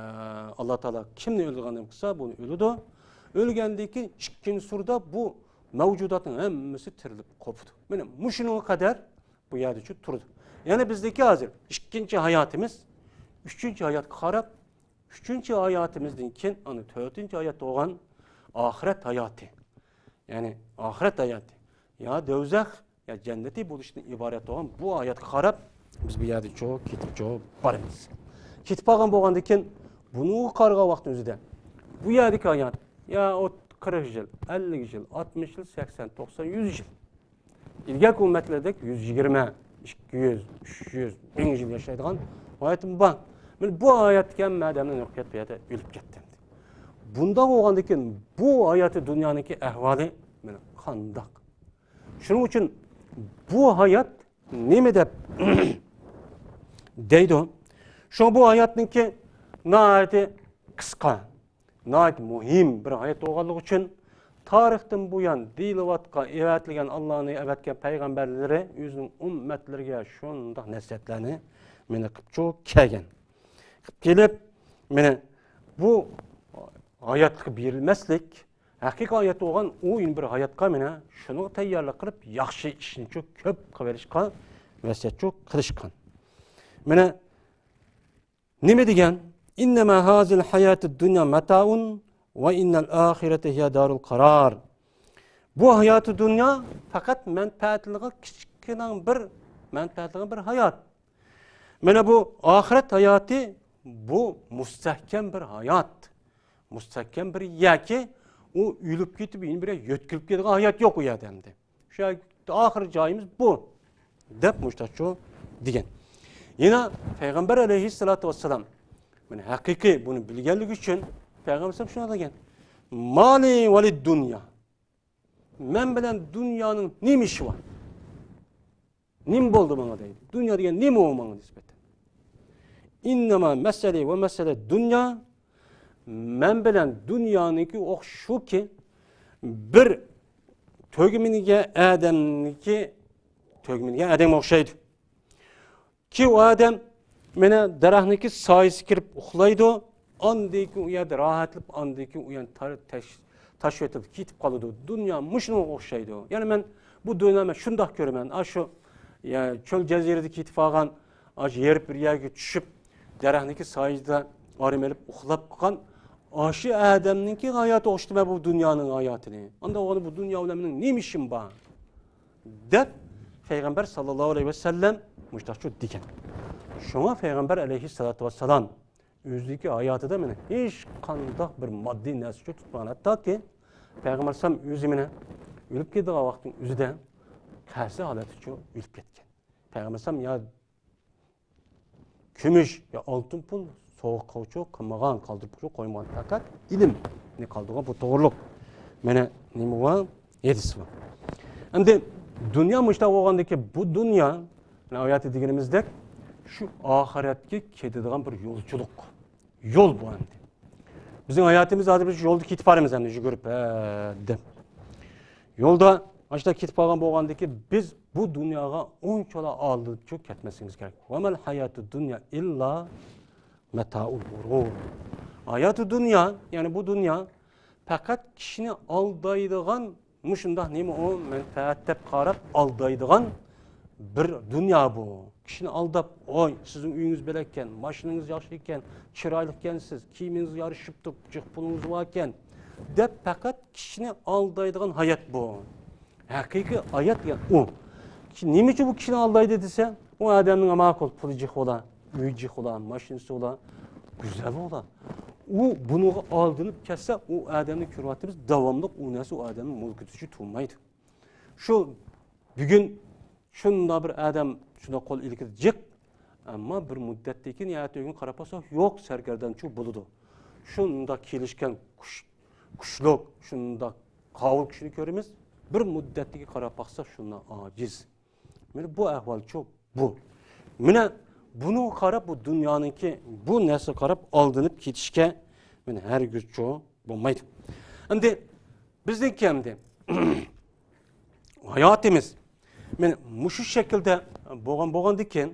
ئاللا تائالا كىمنى ئۆلىدىغان قىلسا، بۇنى ئۆلىدۇ. ئۆلگەندىن كېيىن ئىككىنچى سۇرىدا بۇ مەۋجۇداتنىڭ ھەممىسى تىرىلىپ قوپىدۇ. مانا مۇشۇنىڭغا قەدەر بۇ يەردىچۇ تۇرىدۇ. يەنى بىزدىكى ھازىر ئىككىنچى ھاياتىمىز، ئۈچىنچى ھاياتقا قاراپ، ئۈچىنچى ھاياتىمىزدىن كېيىن ئانا تۆتىنچى ھايات بولغان ئاخىرەت ھاياتى. يەنى ئاخىرەت ھاياتى. يا دوزاخ، يا جەننىتى بولۇشتىن ئىبارەت بولغان بۇ ھاياتقا قاراپ، بىز بۇ يەردىچۇ كېتىپچۇ بارىمىز. كېتىپ قالغان بولغاندىن كېيىن، بۇنىڭغا قارىغان ۋاقىتنىڭ ئۆزىدە، بۇ يەردىكى ھايات، يا ئوت-، قىرىق يىل، ئەللىك يىل، ئاتمىش يىل، سەكسەن، توقسان، يۈز يىل. ئىلگەركى ئۈممەتلەردەك يۈز يىگىرمە، ئىككى يۈز، ئۈچ يۈز، مىڭ يىل ياشايدىغان ھاياتىم بار. مانا بۇ ھاياتتىكى ھەممە ئادەمنىڭ نىھايەت بۇ يەردە ئۆلۈپ كەتتى. بۇنداق بولغاندىن كېيىن بۇ ھاياتى دۇنيانىڭكى ئەھۋالى مانا قانداق؟ شۇنىڭ ئۈچۈن بۇ ھايات نېمە دەپ دەيدۇ؟ شۇڭا بۇ ھاياتنىڭكى ناھايىتى قىسقا، ناھايىتى مۇھىم بىر ھايات بولغانلىقى ئۈچۈن، تارىختىن بۇيان دېيىلىۋاتقان، ئەۋەتىلگەن، ئاللانىڭ ئەۋەتكەن پەيغەمبەرلىرى ئۆزىنىڭ ئۈممەتلىرىگە شۇنداق نەسىھەتلەرنى مانا قىلىپچۇ كەلگەن. قىلىپ كېلىپ، مانا بۇ ھاياتلىققا بېرىلمەسلىك، ھەقىقىي ھايات بولغان ئۇ يەنە بىر ھاياتقا مانا شۇنىڭغا تەييارلىق قىلىپ، ياخشى ئىشنىچۇ كۆپ قىلىۋېلىشقا ۋەسىيەتچۇ قىلىشقان. مانا نېمە دېگەن؟ «إنما هذه الحياة الدنيا متاع وإن الآخرة هي دار القرار». بۇ ھاياتى دۇنيا پەقەت مەنپەئەتلىگەن كىچىككىنە بىر، مەنپەئەتلىگەن بىر ھايات. مانا بۇ ئاخىرەت ھاياتى، بۇ مۇستەھكەم بىر ھايات. مۇستەھكەم بىر يەركى، ئۇ ئۆلۈپ كېتىپ يەنە بىر يەرگە يۆتكىلىپ كېتىدىغان ھايات يوق ئۇ يەردە ئەمدى. شۇ ئاخىرى جايىمىز بۇ، دەپ مۇشتاچۇ دېگەن. يەنە پەيغەمبەر ئەلەيھىسسالاتۇ ۋەسسالام، مانا ھەقىقىي بۇنى بىلگەنلىكى ئۈچۈن پەيغەمبەر شۇنداق دېگەن: «ما لي ولد دۇنيا». مەن بىلەن دۇنيانىڭ نېمە ئىشى بار؟ نېمە بولدى ماڭا دەيدۇ. دۇنيا دېگەن نېمە ئۇ ماڭا نىسبەتەن؟ «إنما مثلي ومثل الدنيا». مەن بىلەن دۇنيانىڭكى ئوخشىشى شۇكى، بىر تۈگمىگە ئادەمنىڭكى، تۈگمىگە ئادەم ئوخشايدۇ. كى ئۇ ئادەم مانا دەرەخنىڭكى سايىسىگە كىرىپ ئۇخلايدۇ، ئاندىن كېيىن ئۇ يەردە راھەتلىنىپ، ئاندىن كېيىن ئۇ يەردە تار-، تاش-، تاشىۋېتىلىپ كېتىپ قالىدۇ. دۇنيا مۇشۇنىڭغا ئوخشايدۇ. يەنى مەن بۇ دۇنيانى مەن شۇنداق كۆرىمەن. ئاشۇ، يا، چۆل جەزىرىدە كېتىپ قالغان، ئاشۇ ھېرىپ بىر يەرگە چۈشۈپ، دەرەخنىڭكى سايىسىدا ئارام ئېلىپ ئۇخلاپ قالغان ئاشۇ ئادەمنىڭكى ھاياتىغا ئوخشىتىمەن بۇ دۇنيانىڭ ھاياتىنى. ئانداق بولغاندا بۇ دۇنيا بىلەن مېنىڭ نېمە ئىشىم بار؟ دەپ پەيغەمبەر ساللاللاھۇ ئەلەيھى ۋەسەللەم مۇشۇنداقچۇ دېگەن. شۇڭا پەيغەمبەر ئەلەيھىسسالاتۇ ۋەسسالام ئۆزىدىكى ھاياتىدا مانا ھېچقانداق بىر ماددىي نەرسىچۇ تۇتمىغان. ھەتتاكى پەيغەمبەر ئەلەيھىسسالام ئۆزى مانا ئۆلۈپ كېتىدىغان ۋاقىتنىڭ ئۆزىدە قەرزى ھالەتتىچۇ ئۆلۈپ كەتكەن. پەيغەمبەر ئەلەيھىسسالام يا كۈمۈش يا ئالتۇن پۇل سوۋغا قىلغۇچۇ قىلمىغان، قالدۇرۇپ قويمىغان، پەقەت ئىلىمنى قالدۇرغان. بۇ توغرۇلۇق مانا نېمە بار؟ ھەدىس بار. ئەمدى دۇنيا مۇشۇنداق بولغاندىكى، بۇ دۇنيا، مانا ھاياتى دېگىنىمىزدەك شۇ ئاخىرەتكە كېتىدىغان بىر يولچىلىق. يول بۇ ئەمدى. بىزنىڭ ھاياتىمىز ھازىر بىز يولدا كېتىپ بارىمىز ئەمدى يۈگۈرۈپ، ھە، دەپ. يولدا ئاشۇنداق كېتىپ قالغان بولغاندىكى، بىز بۇ دۇنياغا ئۇنچىۋالا ئالدىنىپ چۆكۈپ كەتمەسلىكىمىز كېرەك. «وما الحياة الدنيا إلا متاع الغرور». ھاياتى دۇنيا، يەنى بۇ دۇنيا پەقەت كىشىنى ئالدايدىغان، مۇشۇنداق نېمە ئۇ، مەنپەئەت دەپ قاراپ ئالدايدىغان بىر دۇنيا بۇ. كىشىنى ئالداپ، ۋاي، سىزنىڭ ئۆيىڭىز بەلەككەن، ماشىنىڭىز ياخشىكەن، چىرايلىقكەنسىز، كىيىمىڭىز يارىشىپتۇ، جىق پۇلىڭىز باركەن، دەپ پەقەت كىشىنى ئالدايدىغان ھايات بۇ. ھەقىقىي ھايات دېگەن ئۇ. كىشى نېمە ئۈچۈن بۇ كىشىنى ئالدايدۇ دېسە، ئۇ ئادەمنىڭ ماقۇل پۇلى جىق بولا، ئۆيى جىق بولا، ماشىنىسى بولا، گۈزەل بولا. ئۇ بۇنىڭغا ئالدىنىپ كەتسە، ئۇ ئادەمنى كۆرۈۋاتىمىز، داۋاملىق ئۇ نەرسە ئۇ ئادەمنىڭ مۈلكىدە تۇرمايدۇ. شۇ بۈگۈن شۇنداق بىر ئادەم شۇنداق قول ئىلكىدە جىق، ئەمما بىر مۇددەتتىن كېيىن يا ئەتىگۈن قاراپ باقساق، يوق، سەرگەردانچۇ بولىدۇ. شۇنداق كېلىشكەن كۈچ، كۈچلۈك، شۇنداق قاۋۇل كىشىنى كۆرىمىز، بىر مۇددەتتىن كېيىن قاراپ باقساق، شۇنداق ئاجىز. مانا بۇ ئەھۋالچۇ بۇ. مانا بۇنىڭغا قاراپ، بۇ دۇنيانىڭكى بۇ نەرسىگە قاراپ ئالدىنىپ كېتىشكە مانا ھەرگىزچۇ بولمايدۇ. ئەمدى بىزنىڭكى ئەمدى ھاياتىمىز مانا مۇشۇ شەكىلدە بولغان بولغاندىكىن،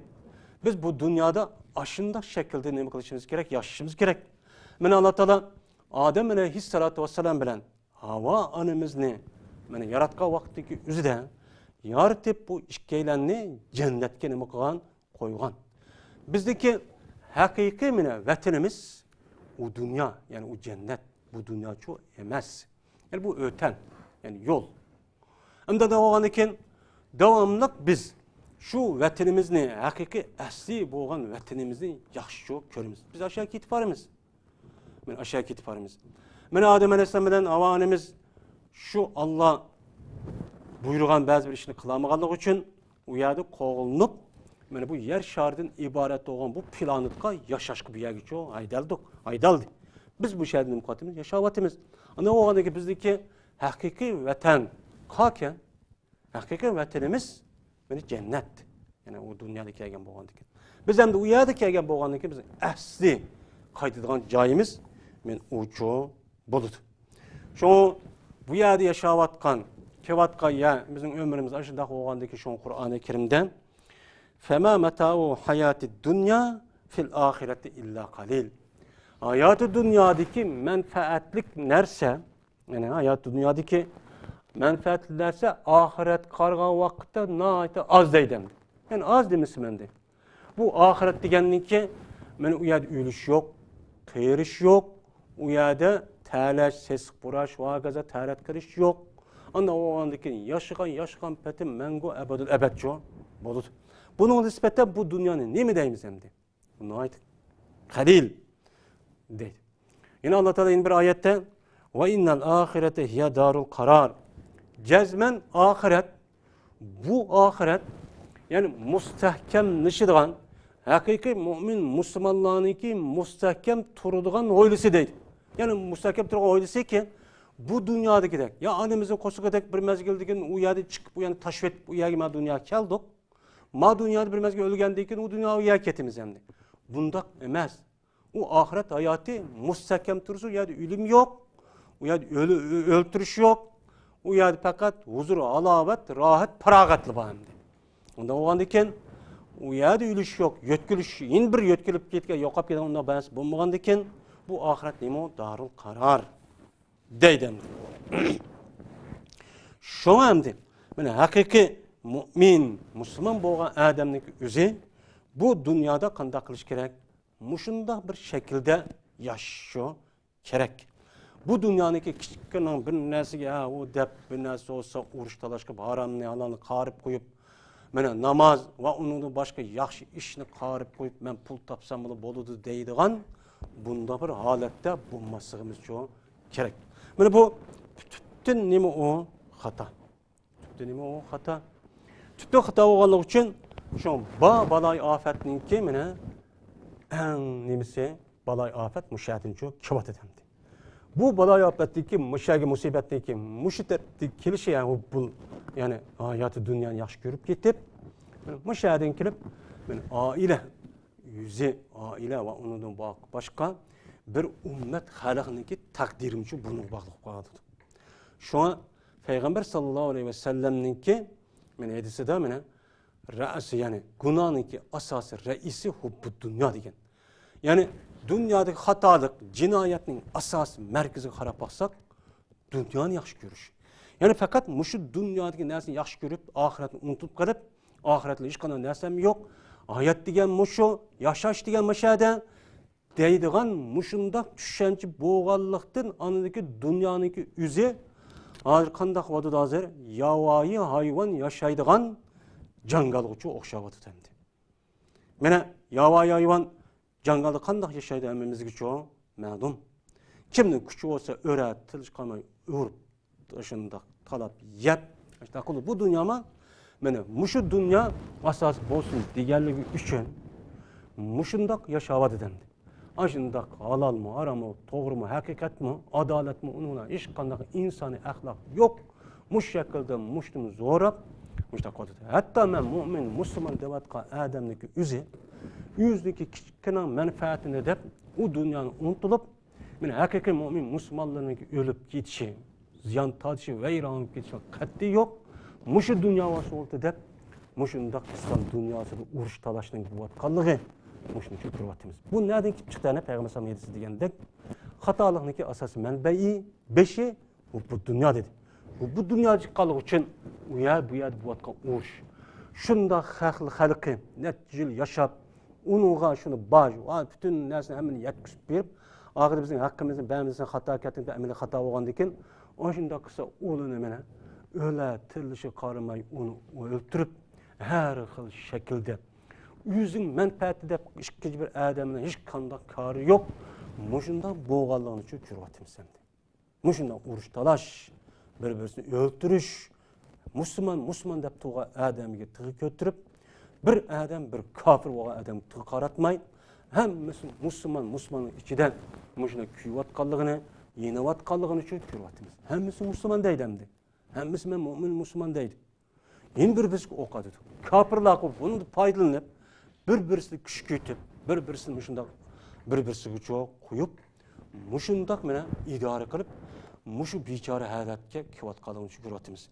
بىز بۇ دۇنيادا ئاشۇنداق شەكىلدە نېمە قىلىشىمىز كېرەك؟ ياشىشىمىز كېرەك. مانا ئاللا تائالا ئادەم ئەلەيھىسسالاتۇ ۋەسسالام بىلەن ھاۋا ئانىمىزنى مانا ياراتقان ۋاقىتتىكى ئۆزىدە يارىتىپ، بۇ ئىككىيلەننى جەننەتكە نېمە قىلغان؟ قويغان. بىزدىكى ھەقىقىي مانا ۋەتىنىمىز ئۇ دۇنيا، يەنى ئۇ جەننەت، بۇ دۇنياچۇ ئەمەس. يەنى بۇ ئۆتەن، يەنى يول. ئەمدى بولغاندىن كېيىن داۋاملىق بىز شۇ ۋەتىنىمىزنى، ھەقىقىي ئەسلى بولغان ۋەتىنىمىزنى ياخشىچۇ كۆرىمىز. بىز ئاشۇ يەرگە كېتىپ بارىمىز. مانا ئاشۇ يەرگە كېتىپ بارىمىز. مانا ئادەم ئەلەيھىسسالام بىلەن ھاۋا ئانىمىز شۇ ئاللا بۇيرۇغان بەزى بىر ئىشنى قىلالمىغانلىقى ئۈچۈن ئۇ يەردە قوغلىنىپ، مانا بۇ يەر شارىدىن ئىبارەت بولغان بۇ پلانېتقا ياشاشقا بۇ يەرگىچۇ ھەيدەلدۇق، ھەيدەلدى. بىز بۇ شەھەردە نېمە قىلىۋاتىمىز؟ ياشاۋاتىمىز. ئانا بولغاندىن كېيىن بىزدىكى ھەقىقىي ۋەتەن قاكەن، ھەقىقىي ۋەتىنىمىز مانا جەننەت. يەنى ئۇ دۇنيادا كەلگەن بولغاندىكىن. بىز ئەمدى ئۇ يەردە كەلگەن بولغاندىكىن بىز ئەسلى قايتىدىغان جايىمىز مانا ئۇچۇ بولىدۇ. شۇڭا بۇ يەردە ياشاۋاتقان، كېلىۋاتقان يەر، بىزنىڭ ئۆمرىمىز ئاشۇنداق بولغاندىكىن شۇڭا قۇرئانى كەرىمدە فەما مەتائۇ ھاياتىد دۇنيا فىل ئاخىرەتى ئىللا قەلىل. ھاياتى دۇنيادىكى مەنپەئەتلىك نەرسە، يەنى ھايات دۇنيادىكى مەنپەئەتلىك نەرسە ئاخىرەتكە قارىغان ۋاقىتتا ناھايىتى ئاز دەيدۇ ئەمدى. يەنى ئاز دېمىسىمۇ ئەمدى. بۇ ئاخىرەت دېگەننىڭكى، مانا ئۇ يەردە ئۆلۈش يوق، قېرىش يوق، ئۇ يەردە تەرلەش، سېسىق پۇراش ۋە ھاكازا تەرەت قىلىش يوق. ئانداق بولغاندىن كېيىن ياشىغان، ياشىغان پېتى مەڭگۈ ئەبەدۇل ئەبەدچۇ بولىدۇ. بۇنىڭغا نىسبەتەن بۇ دۇنيانى نېمە دەيمىز ئەمدى؟ ناھايىتى قەلىل دەيدۇ. يەنە ئاللا تائالا يەنە بىر ئايەتتە، ۋە ئىننەل ئاخىرەتە ھىيە دارۇل قارار. جەزمەن ئاخىرەت، بۇ ئاخىرەت، يەنى مۇستەھكەملىشىدىغان، ھەقىقىي مۇئمىن مۇسۇلمانلارنىڭكى مۇستەھكەم تۇرىدىغان ھويلىسى دەيدۇ. يەنى مۇستەھكەم تۇرىدىغان ھويلىسىكى، بۇ دۇنيادىكىدەك، يا ئانىمىزنىڭ قورسىقىدەك بىر مەزگىلدىن كېيىن ئۇ يەردىن چىقىپ، ئۇ يەرنى تاشلىۋېتىپ، ئۇ يەرگە مانا دۇنياغا كەلدۇق. ما دۇنيادا بىر مەزگىل ئۆلگەندىن كېيىن ئۇ دۇنيا، ئۇ يەرگە كېتىمىز ئەمدى. بۇنداق ئەمەس. ئۇ ئاخىرەت ھاياتى مۇستەھكەم تۇرسۇن، ئۇ يەردە ئۆلۈم يوق، ئۇ يەردە ئۆلە-، ئۆ-، ئۆلتۈرۈش يوق، ئۇ يەردە پەقەت ھۇزۇر، ھالاۋەت، راھەت، پاراغەتلا بار ئەمدى. ئۇنداق بولغاندىكىن، ئۇ يەردە ئۆلۈش يوق، يۆتكىلىش، يەنە بىر يۆتكىلىپ كەتكەن، يوقاپ كەتكەن ئۇنداق بىر نەرسە بولمىغاندىكىن، بۇ ئاخىرەت نېمە؟ دارۇل قارار. دەيدۇ. شۇڭا ئەمدى، مانا ھەقىقىي مۇئمىن، مۇسۇلمان بولغان ئادەمنىڭ ئۆزى بۇ دۇنيادا قانداق قىلىش كېرەك؟ مۇشۇنداق بىر شەكىلدە ياشىشى كېرەك. بۇ دۇنيانىڭكى كىچىككىنە بىر نەرسىگە، ھە، ئۇ دەپ، بىر نەرسە بولسا، ئۇرۇش تالاشقا، ھارامنى، ھالالنى قارىپ قويۇپ، مانا ناماز ۋە ئۇنىڭدىن باشقا ياخشى ئىشنى قارىپ قويۇپ، مەن پۇل تاپساملا بولىدۇ دەيدىغان بۇنداق بىر ھالەتتە بولماسلىقىمىزچۇ كېرەك. مانا بۇ پۈتۈن نېمە ئۇ؟ خاتا. پۈتۈن نېمە ئۇ؟ خاتا. پۈتۈن خاتا بولغانلىقى ئۈچۈن شۇ با-، بالاي ئاپەتنىڭكى مانا ئەڭ نېمىسى، بالاي ئاپەت مۇشۇ يەردىنچۇ كېلىۋاتىدۇ ئەمدى. بۇ بالاي ئاپەتتىكى، مۇشۇ يەرگە مۇسىبەتنىڭكى مۇشۇ تەرەپتىن كېلىشى، يەنى بۇ، بۇ، يەنى ھاياتى دۇنيانى ياخشى كۆرۈپ كېتىپ، مۇشۇ يەردىن كېلىپ، مانا ئائىلە يۈزى، ئائىلە ۋە ئۇنىڭدىن با-، باشقا بىر ئۈممەت خەلقنىڭكى تەقدىرىمۇچۇ بۇنىڭغا باغلىق قالىدۇ. شۇڭا پەيغەمبەر ساللاللاھۇ ئەلەيھى ۋەسەللەمنىڭكى، مانا ھەدىسىدە، مانا رەئسى، يەنى گۇناھنىڭكى ئاساسى، رەئىسى ھۇببۇد دۇنيا دېگەن. يەنى دۇنيادىكى خاتالىق، جىنايەتنىڭ ئاساسىي مەركىزىگە قاراپ باقساق، دۇنيانى ياخشى كۆرۈش. يەنى پەقەت مۇشۇ دۇنيادىكى نەرسىنى ياخشى كۆرۈپ، ئاخىرەتنى ئۇنتۇپ قېلىپ، ئاخىرەتتە ھېچقانداق نەرسەم يوق، ھايات دېگەن مۇشۇ، ياشاش دېگەن مۇشۇ يەردە دەيدىغان مۇشۇنداق چۈشەنچە بولغانلىقتىن، ئاندىكى دۇنيانىڭكى ئۆزى ھازىر قانداق بولۇۋاتىدۇ؟ ھازىر ياۋايى ھايۋان ياشايدىغان جاڭگالغىچۇ ئوخشاۋاتىدۇ ئەمدى. مانا ياۋايى ھايۋان جاڭگالدا قانداق ياشايدۇ ھەممىمىزگىچۇ مەلۇم. كىمنىڭ كۈچى بولسا ئۆرە، تىلىش قالماي ئۇرۇپ، شۇنداق تالاپ يەپ، شۇنداق قىلىپ بۇ دۇنياما، مانا مۇشۇ دۇنيا ئاساس بولسۇن دېگەنلىكى ئۈچۈن مۇشۇنداق ياشاۋاتىدۇ ئەمدى. ئاشۇنداق ھالالمۇ، ھاراممۇ، توغرىمۇ، ھەقىقەتمۇ، ئادالەتمۇ، ئۇنىڭ بىلەن ھېچقانداق ئىنسانىي ئەخلاق يوق. مۇشۇ شەكىلدە مۇشتۇم زوراپ، مۇشۇنداق قىلىۋاتىدۇ. ھەتتا مەن مۇئمىن، مۇسۇلمان دەۋاتقان ئادەمنىڭكى ئۆزى، ئۆزىنىڭكى كىچىككىنە مەنپەئەتىنى دەپ، ئۇ دۇنيانى ئۇنتۇلۇپ، مانا ھەقىقىي مۇئمىن مۇسۇلمانلارنىڭكى ئۆلۈپ كېتىشى، زىيان تارتىشى، ۋەيران بولۇپ كېتىشى قەتئىي يوق. مۇشۇ دۇنيا ۋاسىتە دەپ، مۇشۇنداق ئىسلام دۇنياسىدا ئۇرۇش تالاشنىڭ بولۇۋاتقانلىقى، مۇشۇنى كۆرۈۋاتىمىز. بۇ نەدىن كېلىپ چىقتى؟ ئەنە پەيغەمبەر ئەلەيھىسسالام ھەدىسى دېگەندەك، خاتالىقنىڭكى ئاساسىي مەنبەي، بېشى بۇ، بۇ دۇنيا دېدى. بۇ، بۇ دۇنيادا چىققانلىقى ئۈچۈن ئۇ يەر، بۇ يەردە بولۇۋاتقان ئۇرۇش. شۇنداق خەق-، خەلقى نەچچە يىل ياشاپ، ئۇنىڭغا شۇنى باج، ۋا پۈتۈن نەرسىنى ھەممىنى يەتكۈزۈپ بېرىپ، ئاخىرى بىزنىڭ ھەققىمىزنى بەرمىسە خاتا كەتتىڭ دەپ ئەمەلىي خاتا بولغاندىكىن، ئاشۇنداق قىلسا ئۇلىنى مانا ئۆلە تىرىلىشىغا قارىماي ئۇنى ئۆلتۈرۈپ، ھەر خىل شەكىلدە ئۆزىنىڭ مەنپەئەتى دەپ ئىككىنچى بىر ئادەمنىڭ ھېچقانداق كارى يوق. مۇشۇنداق بولغانلىقىنى شۇ كۆرۈۋاتىمىز ئەمدى. مۇشۇنداق ئۇرۇش تالاش، بىر-بىرسىنى ئۆلتۈرۈش، مۇسۇلمان، مۇسۇلمان دەپ تۇرغان ئادەمگە تىغ كۆتۈرۈپ، بىر ئادەم بىر كاپىر بولغان ئادەمگە تىغ قاراتماي، ھەممىسى مۇسۇلمان، مۇسۇلماننىڭ ئىچىدە مۇشۇنداق كۆيۈۋاتقانلىقىنى، يېنىۋاتقانلىقىنى شۇ كۆرۈۋاتىمىز. ھەممىسى مۇسۇلمان دەيدۇ ئەمدى. ھەممىسى مەن مۇئمىن، مۇسۇلمان دەيدۇ. يەنە بىر-بىرسىگە ئوق ئاتىدۇ. كاپىرلارغۇ بۇنىڭدىن پايدىلىنىپ، بىر-بىرسىنى كۈشكۈرتۈپ، بىر-بىرسىنى مۇشۇنداق بىر-بىرسىگە چوق قويۇپ، مۇشۇنداق مانا ئىدارە قىلىپ، مۇشۇ بىچارە ھالەتكە كېلىۋاتقانلىقىنى كۆرۈۋاتىمىز.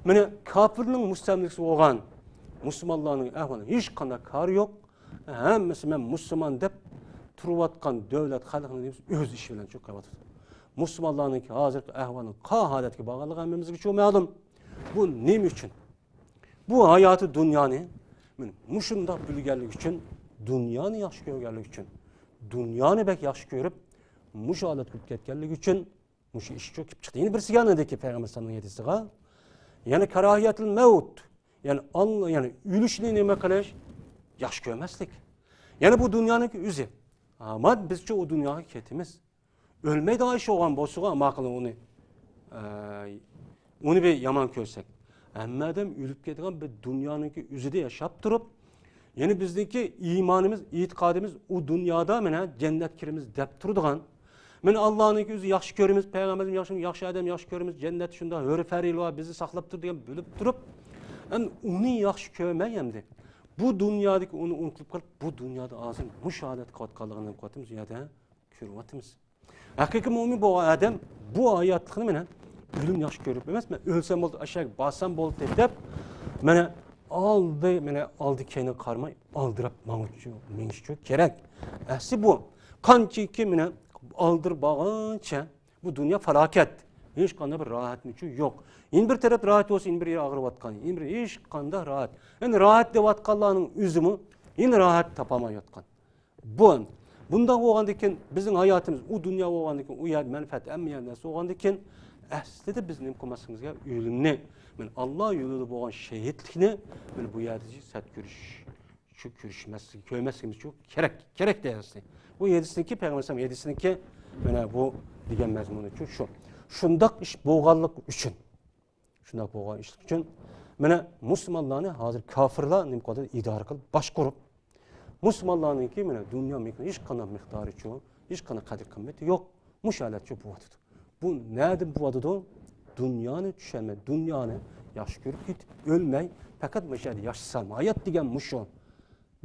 مانا كاپىرنىڭ مۇستەملىكىسى بولغان مۇسۇلمانلارنىڭ ئەھۋالى ھېچقانداق كارى يوق. ھەممىسى مەن مۇسۇلمان دەپ تۇرۇۋاتقان دۆلەت خەلقنىڭ ئۆز ئىشى بىلەن چوقۇپ قېلىۋاتىدۇ. مۇسۇلمانلارنىڭ ھازىرقى ئەھۋالىنىڭ قا ھالەتكە بارغانلىقى ھەممىمىزگە چوقۇم مەلۇم. بۇ نېمە ئۈچۈن؟ بۇ ھاياتى دۇنيانى مانا مۇشۇنداق بىلگەنلىكى ئۈچۈن، دۇنيانى ياخشى كۆرگەنلىكى ئۈچۈن، دۇنيانى بەك ياخشى كۆرۈپ، مۇشۇ ھالەتكە كېلىپ كەتكەنلىكى ئۈچۈن مۇشۇ ئىش چوقۇپ چىقتى. يەنە بىرسى يەنىدىكى پەيغەمبەر ئەلەيھىسسالامنىڭ ھەدىسىغا، يەنى كاراھىيەتىل مەۋت، يەنى ئاللا، يەنى ئۆلۈشنى نېمە قىلىش؟ ياخشى كۆرمەسلىك. يەنى بۇ دۇنيانىڭكى ئۆزى. ئامان بىزچە ئۇ دۇنياغا كېتىمىز. ئۆلمەيدىغان ئىش بولغان بولسىغۇ، ئاما قىلىڭ ئۇنى، ئە، ئۇنى بىر يامان كۆرسەك. ھەممە ئادەم ئۆلۈپ كېتىدىغان بىر دۇنيانىڭكى ئۆزىدە ياشاپ تۇرۇپ، يەنى بىزنىڭكى ئىمانىمىز، ئېتىقادىمىز ئۇ دۇنيادا مانا جەننەتكە كىرىمىز دەپ تۇرىدىغان. مانا ئاللانىڭكى ئۆزى ياخشى كۆرىمىز، پەيغەمبەرنى ياخشى، ياخشى ئادەم ياخشى كۆرىمىز، جەننەتتە شۇنداق ھۆر پەرىلەر بار، بىزنى ساقلاپ تۇرىدۇ دېگەن بىلىپ تۇرۇپ، ئەمدى ئۇنى ياخشى كۆرمەي ئەمدى. بۇ دۇنيادىكى ئۇنى ئۇنتۇلۇپ قېلىپ، بۇ دۇنيادا ھازىر مۇشۇ ھالەتكە قېلىۋاتقانلىقىنى قېلىۋاتىمىز، ئۇ يەردە كۆرۈۋاتىمىز. ھەقىقىي مۆمىن بولغان ئادەم بۇ ھاياتلىقنى مانا ئۆلۈم ياخشى كۆرۈپ ئەمەس، مەن ئۆلسەم بولدى، ئاشۇ يەرگە بارسام بولدى دەپ، مانا ئالدى، مانا ئالدى كەينىگە قارىماي ئالدىراپ ماڭىشى، مېڭىشى كېرەك. ئەسلى بۇ. قانچىكى مانا ئالدىراپ بارغانچە بۇ دۇنيا پالاكەت. ھېچقانداق بىر راھەتمۇ يوق. يەنە بىر تەرەپ راھەت بولسا، يەنە بىر يەر ئاغرىۋاتقان، يەنە بىر ھېچقانداق راھەت. يەنى راھەت دەۋاتقانلارنىڭ ئۆزىمۇ يەنە راھەت تاپالمايۋاتقان. بۇ، بۇنداق بولغاندىكىن بىزنىڭ ھاياتىمىز، ئۇ دۇنيا بولغاندىكىن، ئۇ يەردە مەنپەئەت، ھەممە يەر نەرسە بولغاندىكىن، ئەسلىدە بىز نېمە قىلماسلىقىمىز كېرەك؟ ئۆلۈمنى، مانا ئاللا يولىدا بولغان شېھىتلىكنى، مانا بۇ يەردە سەت كۆرۈش، شۇ كۆرۈشمەسلىك، كۆرمەسلىكىمىز شۇ كېرەك، كېرەك دەيسىز. بۇ ھەدىسنىڭكى، پەيغەمبەر ئەلەيھىسسالام ھەدىسىنىڭكى مانا بۇ دېگەن مەزمۇنى شۇ، شۇ. شۇنداق ئىش بولغانلىقى ئۈچۈن، شۇنداق بولغان ئىشلىق ئۈچۈن، مانا مۇسۇلمانلارنى ھازىر كاپىرلار نېمە قىلىۋاتىدۇ؟ ئىدارە قىلىپ باشقۇرۇپ، مۇسۇلمانلارنىڭكى مانا دۇنيا مېھرى ھېچقانداق مىقدارىچۇ، ھېچقانداق قەدىر قىممىتى يوق. مۇشۇ ھالەتچۇ بولۇۋاتىدۇ. بۇ نەدىن بولۇۋاتىدۇ؟ دۇنيانى چۈشەنمەي، دۇنيانى ياخشى كۆرۈپ كېتىپ، ئۆلمەي، پەقەت مۇشۇ يەردە ياشىسام، ھايات دېگەن مۇشۇ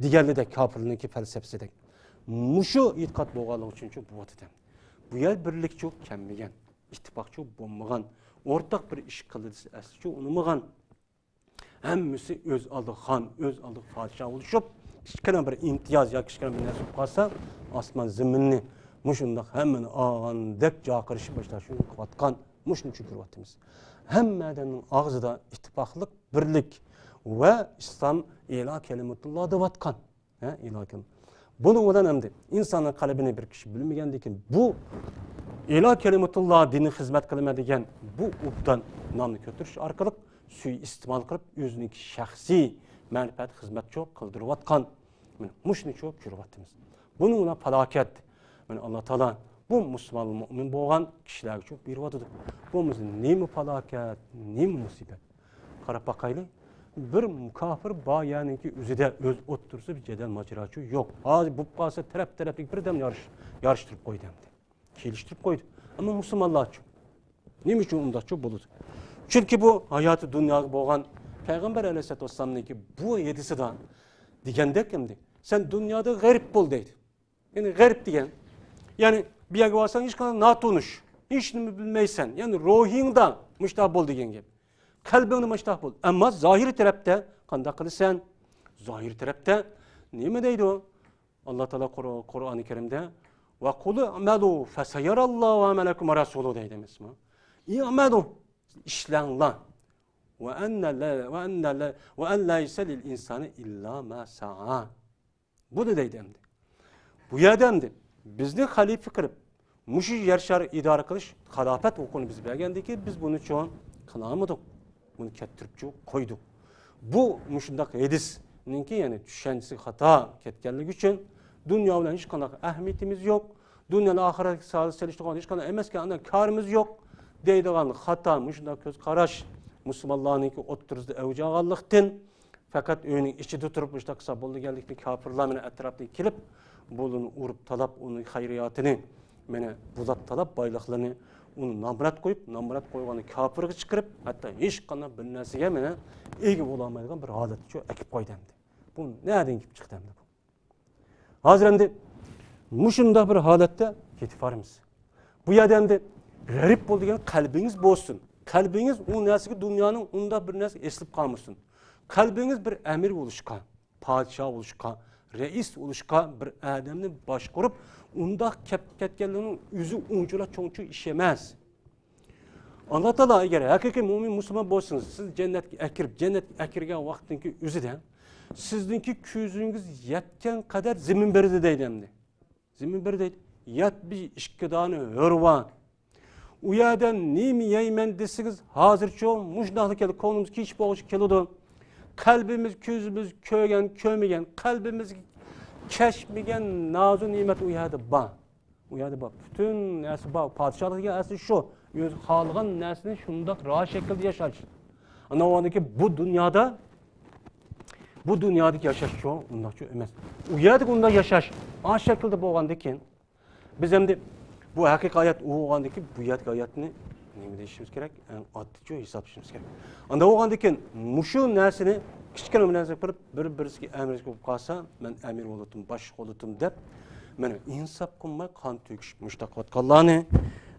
دېگەنلىدەك، كاپىرلارنىڭكى پەلسەپىسىدەك. مۇشۇ ئېتىقاد بولغانلىقى ئۈچۈنچۇ بولۇۋاتىدۇ. بۇ يەر بىرلىكچۇ كەلمىگەن، ئىتتىپاقچۇ بولمىغان، ئورتاق بىر ئىش قىلدى دېسە ئەسلىچۇ ئۇنىمىغان. ھەممىسى ئۆز ئالدىغا خان، ئۆز ئالدىغا پادىشاھ بولۇشۇپ، كىچىككىنە بىر ئىمتىياز ياكى كىچىككىنە بىر نەرسە بولۇپ قالسا، ئاسمان زېمىننى مۇشۇنداق ھەممىنى ئالغاندەك جاقىرىشىپ باشلاپ شۇنى قىلىۋاتقان، مۇشۇنى چۈشۈرۈۋاتىمىز. ھەممە ئادەمنىڭ ئاغزىدا ئىتتىپاقلىق، بىرلىك ۋە ئىسلام ئىلا كەلىمىتۇللا دەۋاتقان. ھە، ئىلاھىي كەلىمە. بۇنىڭ بىلەن ئەمدى ئىنساننىڭ قەلبىنى بىر كىشى بىلمىگەندىن كېيىن، بۇ ئىلاھىي كەلىمەتۇللا، دىنىي خىزمەت قىلىمەن دېگەن بۇ ئوبدان نامنى كۆتۈرۈش ئارقىلىق سۈيى ئىستېمال قىلىپ، ئۆزىنىڭكى شەخسىي مەنپەئەت خىزمەتچۇ قىلدۇرۇۋاتقان. مانا مۇشۇنىچۇ كۆرۈۋاتىمىز. بۇنىڭ بىلەن پالاكەت. مانا ئاللا تائالا بۇ مۇسۇلمان مۇئمىن بولغان كىشىلەرگىچۇ بېرىۋاتىدۇ. بولمىسا نېمە پالاكەت، نېمە مۇسىبەت؟ قاراپ باقايلى. بىر كاپىر بار يەرنىڭكى ئۆزىدە، ئۆز ئوتتۇرىسىدا بىر جېدەل ماجىراچۇ يوق. ھازىر بولۇپ قالسا تەرەپ-تەرەپلىك بىردەم يارىش-، يارىشتۇرۇپ قويدى ئەمدى. كېلىشتۈرۈپ قويدى. ئەمما مۇسۇلمانلارچۇ؟ نېمە ئۈچۈن ئۇنداقچۇ بولىدۇ؟ چۈنكى بۇ ھاياتى دۇنياغا بولغان پەيغەمبەر ئەلەيھىسسالاتۇ ۋەسسالامنىڭكى بۇ ھەدىسىدا دېگەندەك ئەمدى، سەن دۇنيادا غېرىب بول دەيدۇ. يەنى غېرىب دېگەن، يەنى بۇ يەرگە بارساڭ ھېچقانداق ناتونۇش، ھېچنېمە بىلمەيسەن. يەنى روھىڭدا مۇشتاق بول دېگەن گەپ. قەلبىڭدە مۇشتاق بول. ئەمما زاھىرىي تەرەپتە قانداق قىلىسەن؟ زاھىرىي تەرەپتە نېمە دەيدۇ؟ ئاللا تائالا قۇر-، قۇرئانى كەرىمدە، «ۋە قۇل ئەمەلۇ فەسەيەرەللاھۇ ئەمەلەكۇم ۋە رەسۇلۇ» دەيدۇ ئەمەسمۇ؟ ئەمەلۇ، ئىشلەڭلار. «ۋە ئەننە لە-، ۋە ئەننە لە-، ۋە ئەن لەيسە لىل ئىنسانى ئىللا ما سەئا». بۇنى دەيدۇ ئەمدى. بۇ يەردە ئەمدى بىزنى خەلىپە قىلىپ، مۇشۇ يەر شارى ئىدارە قىلىش خىلاپەت ھوقۇقىنى بىز بەرگەندىكىن، بىز بۇنى چوڭ قىلالمىدۇق. بۇنى كەتتۈرۈپچۇ قويدۇق. بۇ مۇشۇنداق ھەدىسنىڭكى، يەنى چۈشەنچىسى خاتا كەتكەنلىكى ئۈچۈن دۇنيا بىلەن ھېچقانداق ئەھمىيىتىمىز يوق. دۇنيانى ئاخىرەتكە سېلىشتۇرغان ھېچقانداق ئەمەسكەن، ئانداق كارىمىز يوق دەيدىغان خاتا مۇشۇنداق كۆز قاراش مۇسۇلمانلارنىڭكى ئوتتۇرىسىدا ئەۋج ئالغانلىقتىن، پەقەت ئۆينىڭ ئىچىدە تۇرۇپ مۇشۇنداق قىلسا بولىدىكەنلىكىنى كاپىرلار مانا ئەتراپتىن كېلىپ، بۇلارنى ئۇرۇپ تالاپ، ئۇنىڭ خەيرىياتىنى مانا بۇلاپ تالاپ، بايلىقلىرىنى ئۇنى نامرات قويۇپ، نامرات قويغاننى كاپىرغا چىقىرىپ، ھەتتا ھېچقانداق بىر نەرسىگە مانا ئىگە بولالمايدىغان بىر ھالەتكە ئەكىپ قويدى ئەمدى. بۇ نەدىن كېلىپ چىقتى ئەمدى بۇ؟ ھازىر ئەمدى مۇشۇنداق بىر ھالەتتە كېتىپ بارىمىز. بۇ يەردە ئەمدى غېرىب بول دېگەن قەلبىڭىز بولسۇن. قەلبىڭىز ئۇ نەرسىگە، دۇنيانىڭ ئۇنداق بىر نەرسىگە ئېسىلىپ قالمىسۇن. قەلبىڭىز بىر ئەمىر بولۇشقا، پادىشاھ بولۇشقا، رەئىس بولۇشقا، بىر ئادەمنى باشقۇرۇپ، ئۇنداق كەپ كەتكەنلىكنىڭ ئۆزى ئۇنچىۋالا چوڭچۇ ئىش ئەمەس. ئاللا تائالا ئەگەر ھەقىقىي مۇئمىن مۇسۇلمان بولسىڭىز، سىز جەننەتكە ئەكىرىپ، جەننەتكە ئەكىرگەن ۋاقىتتىكى ئۆزىدە سىزنىڭكى كۆزىڭىز يەتكەن قەدەر زېمىن بېرىدۇ دەيدۇ ئەمدى. زېمىن بېرىدۇ دەيدۇ. يەتمىش ئىككى دانە ھۆر بار. ئۇ يەردە نېمە يەيمەن دېسىڭىز، ھازىرچۇ مۇشۇنداقلا كېلىدۇ، كۆڭلىمىز كېچىپ بولغۇچە كېلىدۇ. قەلبىمىز، كۆزىمىز كۆرگەن، كۆرمىگەن، قەلبىمىز كەچمىگەن نازۇ نېمەت ئۇ يەردە بار. ئۇ يەردە بار. پۈتۈن نەرسە بار. پادىشاھلىق دېگەن ئەسلى شۇ. ئۆزى خالىغان نەرسىنى شۇنداق راھەت شەكىلدە ياشاش. ئانا ئۇنىڭكى بۇ دۇنيادا، بۇ دۇنيادىكى ياشاشچۇ ئۇنداقچۇ ئەمەس. ئۇ يەردىكى ئۇنداق ياشاش ئاشۇ شەكىلدە بولغاندىكىن، بىز ئەمدى بۇ ھەقىقىي ھايات ئۇ بولغاندىكىن، بۇ يەردىكى ھاياتنى نېمە دېيىشىمىز كېرەك؟ ئەڭ ئاددىيچۇ ھېسابلىشىمىز كېرەك. ئانداق بولغاندىكىن، مۇشۇ نەرسىنى كىچىككىنە بىر نەرسە قىلىپ، بىر-، بىرسىگە ئەمىر بولۇپ قالسا، مەن ئەمىر بولۇتتۇم، باشلىق بولۇتتۇم دەپ، مانا ئىنساپ قىلماي قان تۆكۈش مۇشۇنداق قىلىۋاتقانلارنى،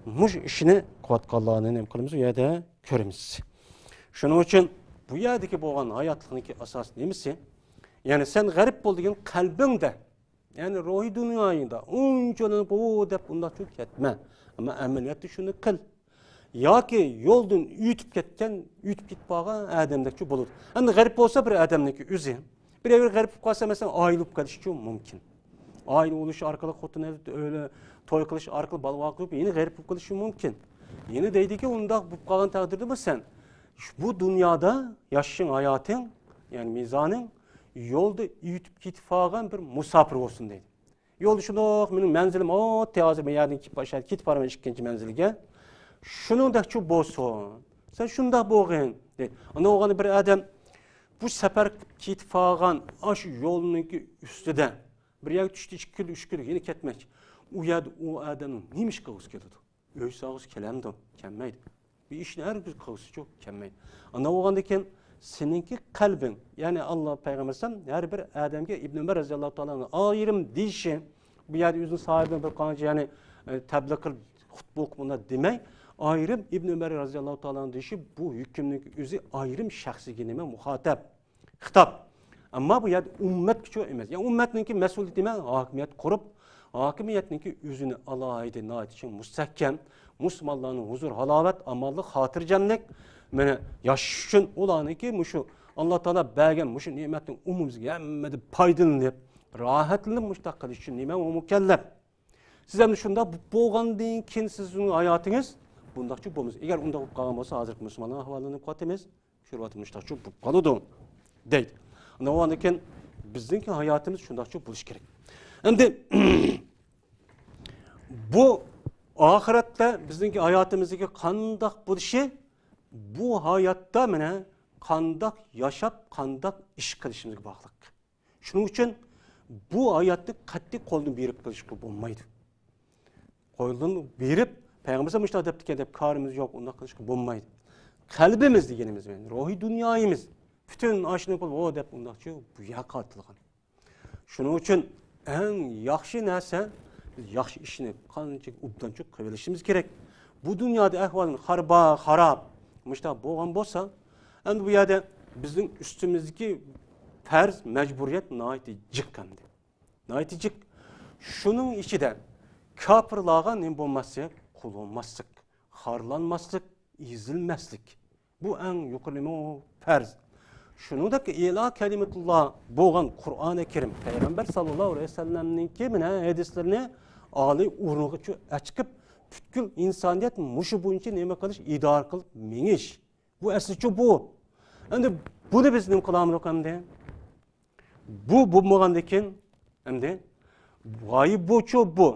مۇشۇ ئىشنى قىلىۋاتقانلارنى نېمە قىلىمىز؟ ئۇ يەردە كۆرىمىز. شۇنىڭ ئۈچۈن بۇ يەردىكى بولغان ھاياتلىقنىڭكى ئاساسى نېمىسى؟ يەنى سەن غېرىب بول دېگەن قەلبىڭدە، يەنى روھىي دۇنيايىڭدا ئۇنچىۋالا بۇ دەپ ئۇنداقچۇ كەتمە. ئەمما ئەمەلىيەتتە شۇنى قىل. ياكى يولدىن ئۆتۈپ كەتكەن، ئۆتۈپ كېتىپ قالغان ئادەمدەكچۇ بولىدۇ. ئەمدى غېرىب بولسا بىر ئادەمنىڭكى ئۆزى، بىرەۋ غېرىب بولۇپ قالسا، مەسىلەن، ئائىلە بولۇپ قېلىشىچۇ مۇمكىن. ئائىلە بولۇش ئارقىلىق، خوتۇن ئۆيلە-، توي قىلىش ئارقىلىق بالا بولۇپ يەنە غېرىب بولۇپ قېلىشى مۇمكىن. يەنە دەيدىكى، ئۇنداق بولۇپ قالغان تەقدىردىمۇ سەن بۇ دۇنيادا ياشىشىڭ، ھاياتىڭ، يەنى مىزانىڭ يولدا ئۆتۈپ كېتىپ قالغان بىر مۇساپىر بولسۇن دەيدۇ. يولدا شۇنداق مېنىڭ مەنزىلىم ئاددىي، ھازىر مەن يەردىن كېتىپ باشلاپ كېتىپ بارىمەن ئىككىنچى مەنزىلگە. شۇنىڭدەكچۇ بولسۇن. سەن شۇنداق بولغىن دەيدۇ. ئاندىن بولغاندا بىر ئادەم بۇ سەپەر قىلىپ كېتىپ قالغان ئاشۇ يولنىڭكى ئۈستىدە بىر يەرگە چۈشتى، ئىككى كۈن، ئۈچ كۈن يەنە كەتمەكچى. ئۇ يەردە ئۇ ئادەمنىڭ نېمە ئىش قىلغۇسى كېلىدۇ؟ ئۆي سالغۇسى كېلەمدۇ؟ كەلمەيدۇ. بىر ئىشنى ھەرگىز قىلغۇسىچۇ كەلمەيدۇ. ئانداق بولغاندىكىن سېنىڭكى قەلبىڭ، يەنى ئاللا پەيغەمبەر ئەلەيھىسسالام ھەر بىر ئادەمگە، ئىبن ئۆمەر رەزىياللاھۇ تائالا ئايرىم دېيىشى، بۇ يەردە ئۆزىنىڭ ساھىبىنى بىر قانچە، يەنى، ئە، تەبلىغ قىلىپ، خۇتبە ئوقۇپ ئۇنداق دېمەي، ئايرىم ئىبن ئۆمەر رەزىياللاھۇ تائالا دېيىشى بۇ ھۆكۈمنىڭ ئۆزى ئايرىم شەخسكە نېمە مۇخاتەپ. خىتاب. ئەمما بۇ يەردە ئۈممەتكىچۇ ئەمەس. يەنى ئۈممەتنىڭكى مەسئۇلىيىتى نېمە؟ ھاكىمىيەت قۇرۇپ، ھاكىمىيەتنىڭكى ئۆزىنى ئالاھىدە ناھايىتى چىڭ مۇستەھكەم، مۇسۇلمانلارنىڭ ھۇزۇر، ھالاۋەت، ئامانلىق، خاتىرجەملىك، مانا، ياشىشى ئۈچۈن ئۇلارنىڭكى مۇشۇ ئاللا تائالا بەرگەن مۇشۇ نېمەتنىڭ ئومۇمىيەتلىك ھەممىدىن پايدىلىنىپ، راھەتلىنىپ مۇشۇنداق قىلىش ئۈچۈن نېمە ئۇ مۇكەللەپ؟ سىز ئەمدى شۇنداق بولغاندىن كېيىن سىزنىڭ ھاياتىڭىز بۇنداقچە بولمىسا، ئەگەر ئۇنداق بولۇپ قالغان بولسا، ھازىرقى مۇسۇلمانلارنىڭ ئەھۋالىنى قىلىۋاتىمىز، كۆرۈۋاتىمىز، مۇشۇنداقچە بولۇپ قالىدۇ دەيدۇ. ئاندىن كېيىن بىزنىڭكى ھاياتىمىز شۇنداقچە بولۇشى كېرەك. ئەمدى بۇ ئاخىرەتتە بىزنىڭكى ھاياتىمىزدىكى قانداق بولۇشى، بۇ ھاياتتا مانا قانداق ياشاپ، قانداق ئىش قىلىشىمىزغا باغلىق. شۇنىڭ ئۈچۈن بۇ ھاياتنى قەتئىي قولدىن بېرىپ قىلىشقا بولمايدۇ. قولدىن بېرىپ، پەيغەمبەر مۇشۇنداق دەپتىكەن دەپ كارىمىز يوق، ئۇنداق قىلىشقا بولمايدۇ. قەلبىمىز دېگىنىمىز، روھىي دۇنيايىمىز، پۈتۈن ئاشۇنى قىلىپ، ھو دەپ ئۇنداقچە بۇ يەر قارىتىلغان. شۇنىڭ ئۈچۈن ئەڭ ياخشى نەرسە، بىز ياخشى ئىشنى قانچە ئوبدانچە قىلىۋېلىشىمىز كېرەك. بۇ دۇنيادا ئەھۋالىمىز خاربا خاراب، مۇشۇنداق بولغان بولسا، ئەمدى بۇ يەردە بىزنىڭ ئۈستىمىزدىكى پەرز، مەجبۇرىيەت ناھايىتى جىق ئەمدى. ناھايىتى جىق. شۇنىڭ ئىچىدە كاپىرلارغا نېمە بولماسلىق، قۇل بولماسلىق، خارلانماسلىق، ئېزىلمەسلىك. بۇ ئەڭ يۇقىرى نېمە؟ پەرز. شۇنىڭدەك ئېلا كەلىمەتۇللا بولغان قۇرئانى كەرىم، پەيغەمبەر ساللاللاھۇ ئەلەيھى ۋەسەللەمنىڭكى مانا ھەدىسلىرىنى ئالىي ئورۇنغا چىقىپ، پۈتكۈل ئىنسانىيەت مۇشۇ بويىچە نېمە قىلىش، ئىدارە قىلىپ مېڭىش. بۇ ئەسلىچۇ بۇ. ئەمدى بۇنى بىز نېمە قىلالمىدۇق ئەمدى؟ بۇ بولمىغاندىن كېيىن، ئەمدى غايە بۇچۇ بۇ.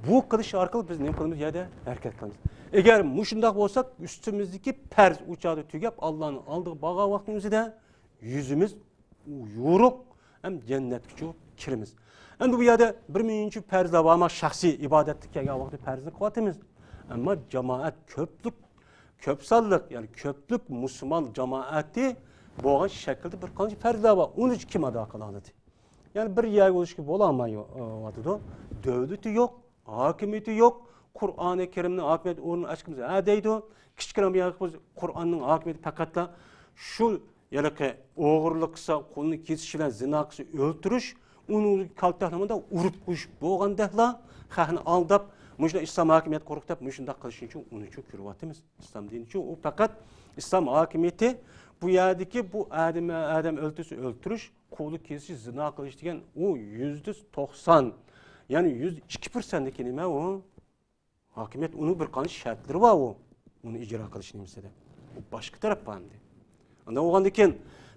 بۇ قىلىش ئارقىلىق بىز نېمە قىلىمىز؟ يەردە ھەرىكەت قىلىمىز. ئەگەر مۇشۇنداق بولساق، ئۈستىمىزدىكى پەرز ئۇ چاغدا تۈگەپ، ئاللانىڭ ئالدىغا بارغان ۋاقىتنىڭ ئۆزىدە يۈزىمىز يورۇق ھەم جەننەتكىچۇ كىرىمىز. ئەمدى بۇ يەردە بىر مىڭىنچى پەرزلەر بار، ئەمما شەخسىي ئىبادەتتە كەلگەن ۋاقىتتا پەرزنى قىلىۋاتىمىز. ئەمما جامائەت كۆپلۈك، كۆپ سانلىق، يەنى كۆپلۈك مۇسۇلمان جامائەتى بولغان شەكىلدە بىر قانچە پەرزلەر بار. ئۇنى كىم ئادا قىلالىدى؟ يەنى بىر يەرگە بولۇشقا بولالمايۋاتىدۇ. دۆلىتى يوق، ھاكىمىيىتى يوق. قۇرئانى كەرىمنىڭ ھاكىمىيەت ئورنىنى ئاچقىمىز ھە دەيدۇ. كىچىككىنە بىر يەر قىلىپ، قۇرئاننىڭ ھاكىمىيىتى پەقەتلا شۇ ھېلىقى ئوغرىلىق قىلسا، قولىنى كېسىش بىلەن زىنا قىلسا ئۆلتۈرۈش، ئۇنى كالتەكنى مۇنداق ئۇرۇپ قويۇش بولغاندەكلا، خەقنى ئالداپ، مۇشۇنداق ئىسلام ھاكىمىيەت قۇرۇق دەپ مۇشۇنداق قىلىشىنى ئۇنىچۇ كۆرۈۋاتىمىز. ئىسلام دىنىچۇ ئۇ پەقەت ئىسلام ھاكىمىيىتى بۇ يەردىكى بۇ ئادەم، ئادەم ئۆلتۈرسە ئۆلتۈرۈش، قولى كېسىش، زىنا قىلىش دېگەن ئۇ يۈزدە توقسان، يەنى يۈز ئىككى پىرسەنتتىكى نېمە ئۇ؟ ھاكىمىيەت ئۇنىڭ بىر قانچە شەرتلىرى بار ئۇ. ئۇنى ئىجرا قىلىش نېمىسىدە. ئۇ باشقا تەرەپ بار ئەمدى. ئانداق بولغاندىن كېيىن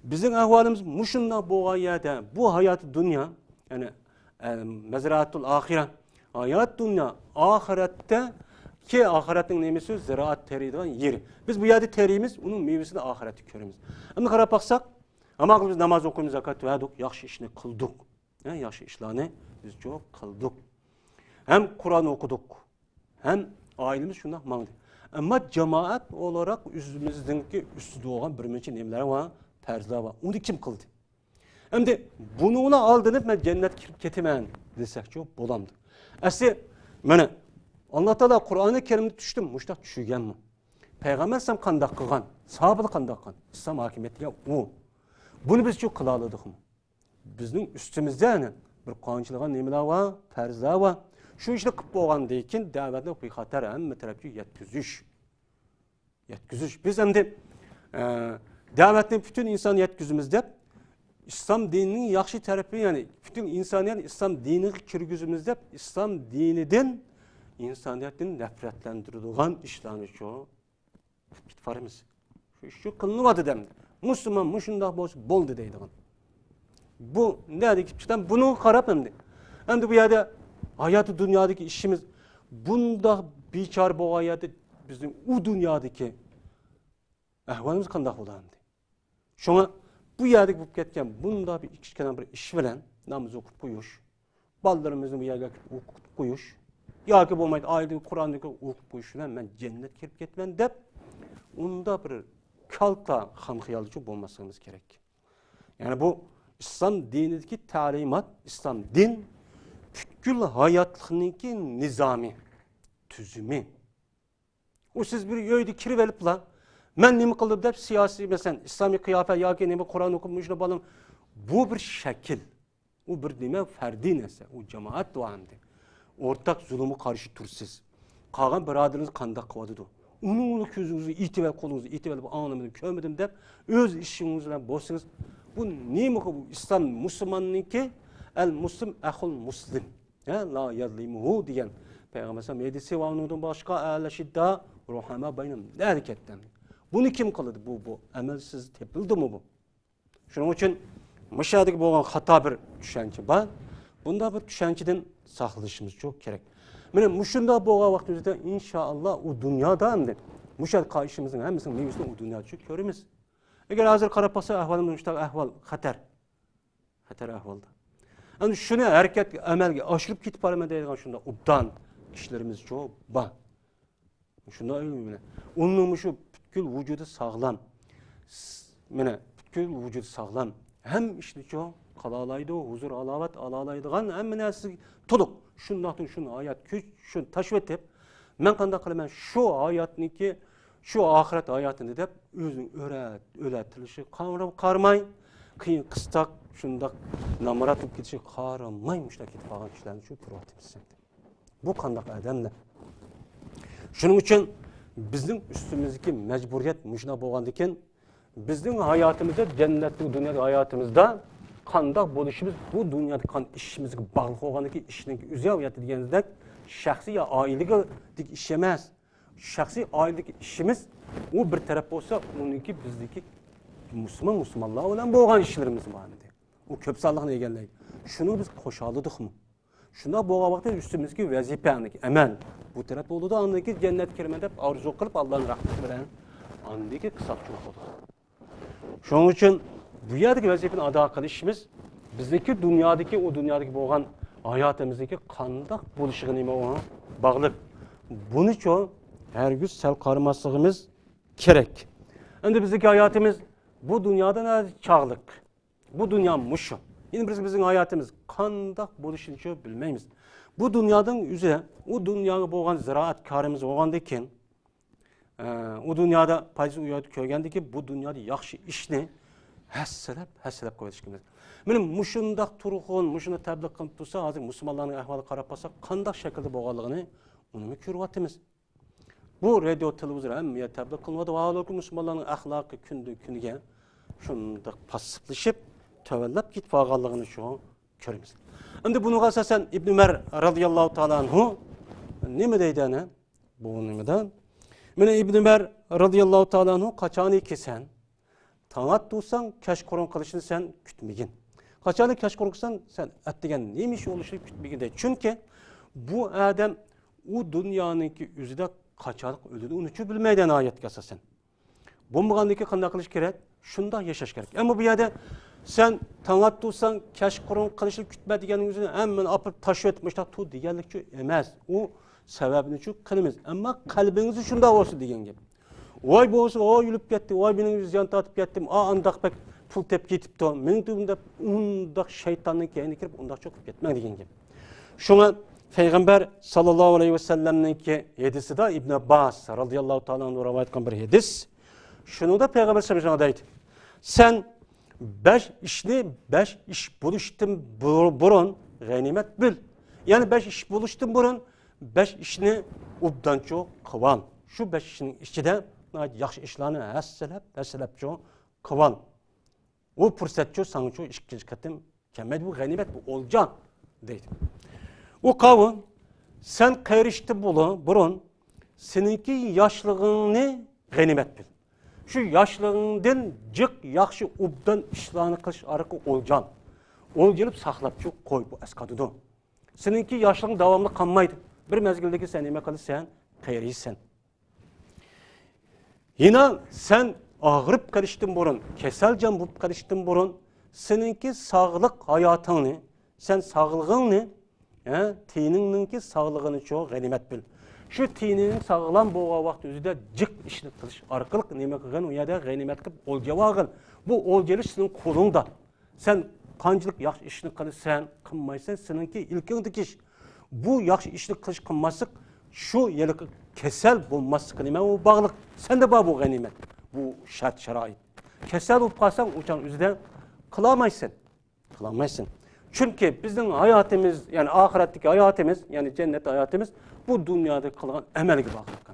بىزنىڭ ئەھۋالىمىز مۇشۇنداق بولغان يەردە بۇ ھاياتى دۇنيا، يەنى، ئە، مەزرەئەتۇل ئاخىرە، ھايات دۇنيا، ئاخىرەتتىكى، ئاخىرەتنىڭ نېمىسى؟ زىرائەت تېرىيدىغان يېرى. بىز بۇ يەردە تېرىيمىز، ئۇنىڭ مېۋىسىنى ئاخىرەتتە كۆرىمىز. ئەمدى قاراپ باقساق، ئەمما بىز ناماز ئوقۇيمىز، زاكات بەردۇق، ياخشى ئىشنى قىلدۇق. ھە، ياخشى ئىشلارنى بىزچۇ قىلدۇق. ھەم قۇرئان ئوقۇدۇق، ھەم ئائىلىمىز شۇنداق ماڭدى. ئەمما جامائەت ئولاراق ئۆزىمىزنىڭكى ئۈستىدە بولغان بىر نەچچە نېمىلەر بار، پەرزلەر بار. ئۇنى كىم قىلدى؟ ئەمدى بۇنىڭغا ئالدىنىپ مەن جەننەتكە كىرىپ كېتىمەن دېسەكچۇ بولامدۇ؟ ئەسلى مانا ئاللا تائالا قۇرئانى كەرىمدە چۈشتى مۇشۇنداق چۈشۈرگەنمۇ؟ پەيغەمبەر ئەلەيھىسسالام قانداق قىلغان؟ ساھابىلەر قانداق قىلغان؟ ئىسلام ھاكىمىيەت دېگەن ئۇ. بۇنى بىزچۇ قىلالىدۇقمۇ؟ بىزنىڭ ئۈستىمىزدە يەنە بىر قانچىلىغان نېمىلەر بار، پەرزلەر بار. شۇ ئىشنى قىلىپ بولغاندىن كېيىن دەۋەتنى بىخەتەر ھەممە تەرەپكە يەتكۈزۈش. يەتكۈزۈش. بىز ئەمدى، ئە، دەۋەتنى پۈتۈن ئىنسان يەتكۈزىمىز دەپ، ئىسلام دىنىنىڭ ياخشى تەرىپى، يەنى پۈتۈن ئىنسانىيەتنى ئىسلام دىنىغا كىرگۈزىمىز دەپ، ئىسلام دىنىدىن، ئىنسانىيەتنى نەپرەتلەندۈرىدىغان ئىشلارنىچۇ؟ كېتىپ بارىمىز. شۇ ئىش شۇ قىلىنىۋاتىدۇ ئەمدى. مۇسۇلمان مۇشۇنداق بولسا بولدى دەيدىغان. بۇ نەدىكى پىتان؟ بۇنىڭغا قاراپ ئەمدى. ئەمدى بۇ يەردە ھاياتى دۇنيادىكى ئىشىمىز بۇنداق بىچارە بولغان يەردە بىزنىڭ ئۇ دۇنيادىكى ئەھۋالىمىز قانداق بولار ئەمدى؟ شۇڭا بۇ يەردىكى بولۇپ كەتكەن بۇنداق بىر كىچىككىنە بىر ئىش بىلەن ناماز ئوقۇپ قويۇش، بالىلىرىمىزنى بۇ يەرگە ئوقۇتۇپ قويۇش ياكى بولمايدۇ ئائىلىدىكى قۇرئاننى ئوقۇتۇپ قويۇش بىلەن مەن جەننەتكە كىرىپ كېتىمەن دەپ، ئۇنداق بىر كالتا خام خىيالچۇ بولماسلىقىمىز كېرەك. يەنى بۇ ئىسلام دىنىدىكى تەلىمات، ئىسلام دىن پۈتكۈل ھاياتلىقنىڭكى نىزامى، تۈزۈمى. ئۇ سىز بىر ئۆيدە كىرىۋېلىپلا، مەن نېمە قىلدىم دەپ سىياسىي، مەسىلەن، ئىسلامىي قىياپەت ياكى نېمە قۇرئان ئوقۇپ مۇشۇنى بالىڭ، بۇ بىر شەكىل. ئۇ بىر نېمە، فەردىي نەرسە. ئۇ جامائەت دۇئا ئەمدى. ئورتاق زۇلۇمغا قارشى تۇرىسىز. قالغان بۇرادىرىڭىز قانداق قىلىۋاتىدۇ؟ ئۇنىڭ كۆزىڭىزنى ئېتىۋېلىپ، قولىڭىزنى ئېتىۋېلىپ، ئاڭلىمىدىم، كۆرمىدىم دەپ ئۆز ئىشىڭىز بىلەن بولسىڭىز، بۇ نېمە؟ بۇ ئىسلام مۇسۇلماننىڭكى ئەل مۇسلىم ئەخۇل مۇسلىم. ھە، لا يەزلىمۇھۇ دېگەن پەيغەمبەر ئەلەيھىسسالام ھەدىسى ۋە ئۇنىڭدىن باشقا ئەلەشىددا رۇھەما بەينەھۇم دەدى كەتتى. بۇنى كىم قىلىدۇ؟ بۇ، بۇ ئەمەلسىز تېپىلدىمۇ بۇ؟ شۇنىڭ ئۈچۈن مۇشۇ يەردىكى بولغان خاتا بىر چۈشەنچە بار. بۇنداق بىر چۈشەنچىدىن ساقلىنىشىمىز چوق كېرەك. مانا مۇشۇنداق بولغان ۋاقتىمىزدا ئىنشائاللا ئۇ دۇنيادا ئەمدى مۇشۇ قىلغان ئىشىمىزنىڭ ھەممىسىنىڭ مېۋىسىنى ئۇ دۇنيادا چۈ-، كۆرىمىز. ئەگەر ھازىر قاراپ باقساق ئەھۋالىمىز مۇشۇنداق ئەھۋال خەتەر. خەتەر ئەھۋالدا. ئەمدى شۇنى ھەرىكەتكە، ئەمەلگە ئاشۇرۇپ كېتىپ بارىمەن دەيدىغان شۇنداق ئوبدان كىشىلىرىمىز چوق بار. شۇنداق ئۇنىڭ مۇشۇ پۈتكۈل ۋۇجۇدى ساغلام. س-، مانا پۈتكۈل ۋۇجۇدى ساغلام. ھەممە ئىشنى چوق قىلالايدۇ، ھۇزۇر ھالاۋەت ئالالايدىغان ھەممە نەرسىگە تولۇق. شۇنداقتىن شۇنى ھايات كۈچ، شۇنى تاشلىۋېتىپ، مەن قانداق قىلىمەن؟ شۇ ھاياتنىكى، شۇ ئاخىرەت ھاياتىنى دەپ ئۆزىنى ئۆرە، ئۆلە تىلىشىغا قارىماي، قىيىن قىستاق، شۇنداق نامرات بولۇپ كېتىشىگە قارىماي، مۇشۇنداق كېتىپ قالغان كىشىلەرنى شۇ كۆرۈۋاتىمىز ئەمدى. بۇ قانداق ئادەملەر؟ شۇنىڭ ئۈچۈن بىزنىڭ ئۈستىمىزدىكى مەجبۇرىيەت مۇشۇنداق بولغاندىكىن، بىزنىڭ ھاياتىمىزدا، جەننەتلىك دۇنيادىكى ھاياتىمىزدا قانداق بولۇشىمىز بۇ دۇنيادا قان ئىشىمىزگە باغلىق بولغاندىكىن، ئىشنىڭ ئۆزى ھاياتى دېگەندەك شەخسىي يا ئائىلىدىكى ئىش ئەمەس. شەخسىي ئائىلىدىكى ئىشىمىز ئۇ بىر تەرەپ بولسا، ئۇنىڭكى بىزدىكى مۇسۇلمان، مۇسۇلمانلار بىلەن بولغان ئىشلىرىمىز بار ئەمدى. ئۇ كۆپ سانلىقنى ئىگىلەيدۇ. شۇنى بىز قوشالىدۇقمۇ؟ شۇنداق بولغان ۋاقىتتا ئۈستىمىزدىكى ۋەزىپە ئەمەل بۇ تەرەپتە بولىدۇ. ئاندىن كېيىن جەننەتكە كىرىمەن دەپ ئارزۇ قىلىپ، ئاللانىڭ رەھمىتى بىلەن ئاندىن كېيىن قىساس چوڭ بولىدۇ. شۇنىڭ ئۈچۈن بۇ يەردىكى ۋەزىپىنى ئادا قىلىشىمىز بىزنىڭكى دۇنيادىكى، ئۇ دۇنيادىكى بولغان ھاياتىمىزنىڭكى قانداق بولۇشىغا نېمە باغلىق. بۇنىچۇ ھەرگىز سەل قارىماسلىقىمىز كېرەك. ئەمدى بىزنىڭكى ھاياتىمىز بۇ دۇنيادا ناھايىتى چاغلىق. بۇ دۇنيا مۇشۇ. يەنە بىز، بىزنىڭ ھاياتىمىز قانداق بولۇشىنىچۇ بىلمەيمىز. بۇ دۇنيانىڭ ئۆزى، ئۇ دۇنياغا بولغان زىرائەتكارىمىز بولغاندىن كېيىن، ئە، ئۇ دۇنيادا پايدىسىنى ئۇ يەردە كۆرگەندىن كېيىن، بۇ دۇنيادا ياخشى ئىشنى ھەسسىلەپ، ھەسسىلەپ قويۇۋېتىش كېرەك. مانا مۇشۇنداق تۇرغۇن، مۇشۇنداق تەبلىغ قىلىپ تۇرسا، ھازىر مۇسۇلمانلارنىڭ ئەھۋالىغا قاراپ باقساق، قانداق شەكىلدە بولغانلىقىنى ئۇنىمۇ كۆرۈۋاتىمىز. بۇ رادىيو، تېلېۋىزور ھەممە يەردە تەبلىغ قىلىنىۋاتىدۇ. ھازىرقى مۇسۇلمانلارنىڭ ئەخلاقى كۈندىن كۈنگە شۇنداق پاسسىپلىشىپ، تۆۋەنلەپ كېتىپ قالغانلىقىنى شۇ كۆرىمىز. ئەمدى بۇنىڭغا ئاساسەن ئىبن ئۆمەر رازىياللاھۇ تائالا ئەنھۇ نېمە دەيدۇ ئەنە؟ بۇ نېمىدە؟ مانا ئىبن ئۆمەر رازىياللاھۇ تائالا ئەنھۇ قاچانكى سەن تاڭ ئاتتۇرساڭ، كەچقۇرۇن قىلىشنى سەن كۈتمىگىن. قاچانكى كەچقۇرۇن قىلساڭ، سەن ئەتىگەن نېمە ئىش بولۇشىنى كۈتمىگىن دەيدۇ. چۈنكى بۇ ئادەم ئۇ دۇنيانىڭكى ئۆزىدە قاچانلىق ئۆلىدۇ، ئۇنىچۇ بىلمەيدۇ ئايەتكە ئاساسەن. بولمىغاندىن كېيىن قانداق قىلىش كېرەك؟ شۇنداق ياشاش كېرەك. ئەمما بۇ يەردە سەن تاڭ ئاتتۇرساڭ، كەچقۇرۇن قىلىشنى كۈتمە دېگەننىڭ ئۆزىنى ھەممىنى ئاپىرىپ تاشلىۋېتىپ، مۇشۇنداق تۇر دېگەنلىكچۇ ئەمەس. ئۇ سەۋەبىنىچۇ قىلىمىز. ئەمما قەلبىڭىزدە شۇنداق بولسۇن دېگەن گەپ. ۋاي بولسا، ۋاي ئۆلۈپ كەتتى، ۋاي مېنىڭ زىيان تارتىپ كەتتىم، ئا، ئانداق بەك پۇل تېپىپ كېتىپتۇ، مېنىڭ تۈۋىمدە ئۇنداق شەيتاننىڭ كەينىگە كىرىپ ئۇنداق چوقۇپ كەتمەڭ دېگەن گەپ. شۇڭا پەيغەمبەر ساللاللاھۇ ئەلەيھى ۋەسەللەمنىڭكى ھەدىسىدە، ئىبن ئابباس رازىياللاھۇ تائالا ئەنھۇ رىۋايەت قىلغان بىر ھەدىس. شۇنىڭدا پەيغەمبەر سەللەللاھۇ ئەلەيھى ۋەسەللەم دەيدۇ، سەن بەش ئىشنى، بەش ئىش بولۇشتىن بۇر-، بۇرۇن غەنىيمەت بىل. يەنى بەش ئىش بولۇشتىن بۇرۇن بەش ئىشنى ئوبدانچۇ قىلىۋال. شۇ بەش ئىشنىڭ ئىچىدە ناھايىتى ياخشى ئىشلارنى ھەسسىلەپ، ھەسسىلەپچۇ قىلىۋال. ئۇ پۇرسەتچۇ ساڭىچۇ ئىككىنچى قېتىم كەلمەيدۇ. بۇ غەنىيمەت، بۇ ئولجا دەيدۇ. ئۇ قاۋۇل، سەن قېرىشتىن بۇلۇ-، بۇرۇن سېنىڭكى ياشلىقىڭنى غەنىيمەت بىل. شۇ ياشلىقىڭدىن جىق ياخشى ئوبدان ئىشلارنى قىلىش ئارقىلىق ئولجا ئال. ئولجا ئېلىپ ساقلاپچۇ قوي، بۇ ئەسقاتىدۇ. سېنىڭكى ياشلىقىڭ داۋاملىق قالمايدۇ. بىر مەزگىلدىكى سەن نېمە قىلىسەن؟ قېرىيسەن. يەنە سەن ئاغرىپ قېلىشتىن بۇرۇن، كېسەلچان بولۇپ قېلىشتىن بۇرۇن، سېنىڭكى ساغلىق ھاياتىڭنى، سەن ساغلىقىڭنى، ھە، تېنىڭنىڭكى ساغلىقىنىچۇ غەنىيمەت بىل. شۇ تېنىڭ ساغلام بولغان ۋاقىت ئۆزىدە جىق ئىشنى قىلىش ئارقىلىق نېمە قىلغىن، ئۇ يەردە غەنىيمەت قىلىپ ئولجا ئالغىن. بۇ ئولجا ئېلىش سېنىڭ قولۇڭدا. سەن قانچىلىك ياخشى ئىشنى قىلىسەن، قىلمايسەن، سېنىڭكى ئىلكىڭدىكى ئىش. بۇ ياخشى ئىشنى قىلىش، قىلماسلىق، شۇ ھېلىقى كېسەل بولماسلىقى نېمە ئۇ باغلىق. سەندە بار بۇ غەنىيمەت، بۇ شەرت، شارائىت. كېسەل بولۇپ قالساڭ، ئۇ چاغ ئۆزىدە قىلالمايسەن. قىلالمايسەن. چۈنكى بىزنىڭ ھاياتىمىز، يەنى ئاخىرەتتىكى ھاياتىمىز، يەنى جەننەت ھاياتىمىز بۇ دۇنيادا قىلغان ئەمەلگە باغلىق.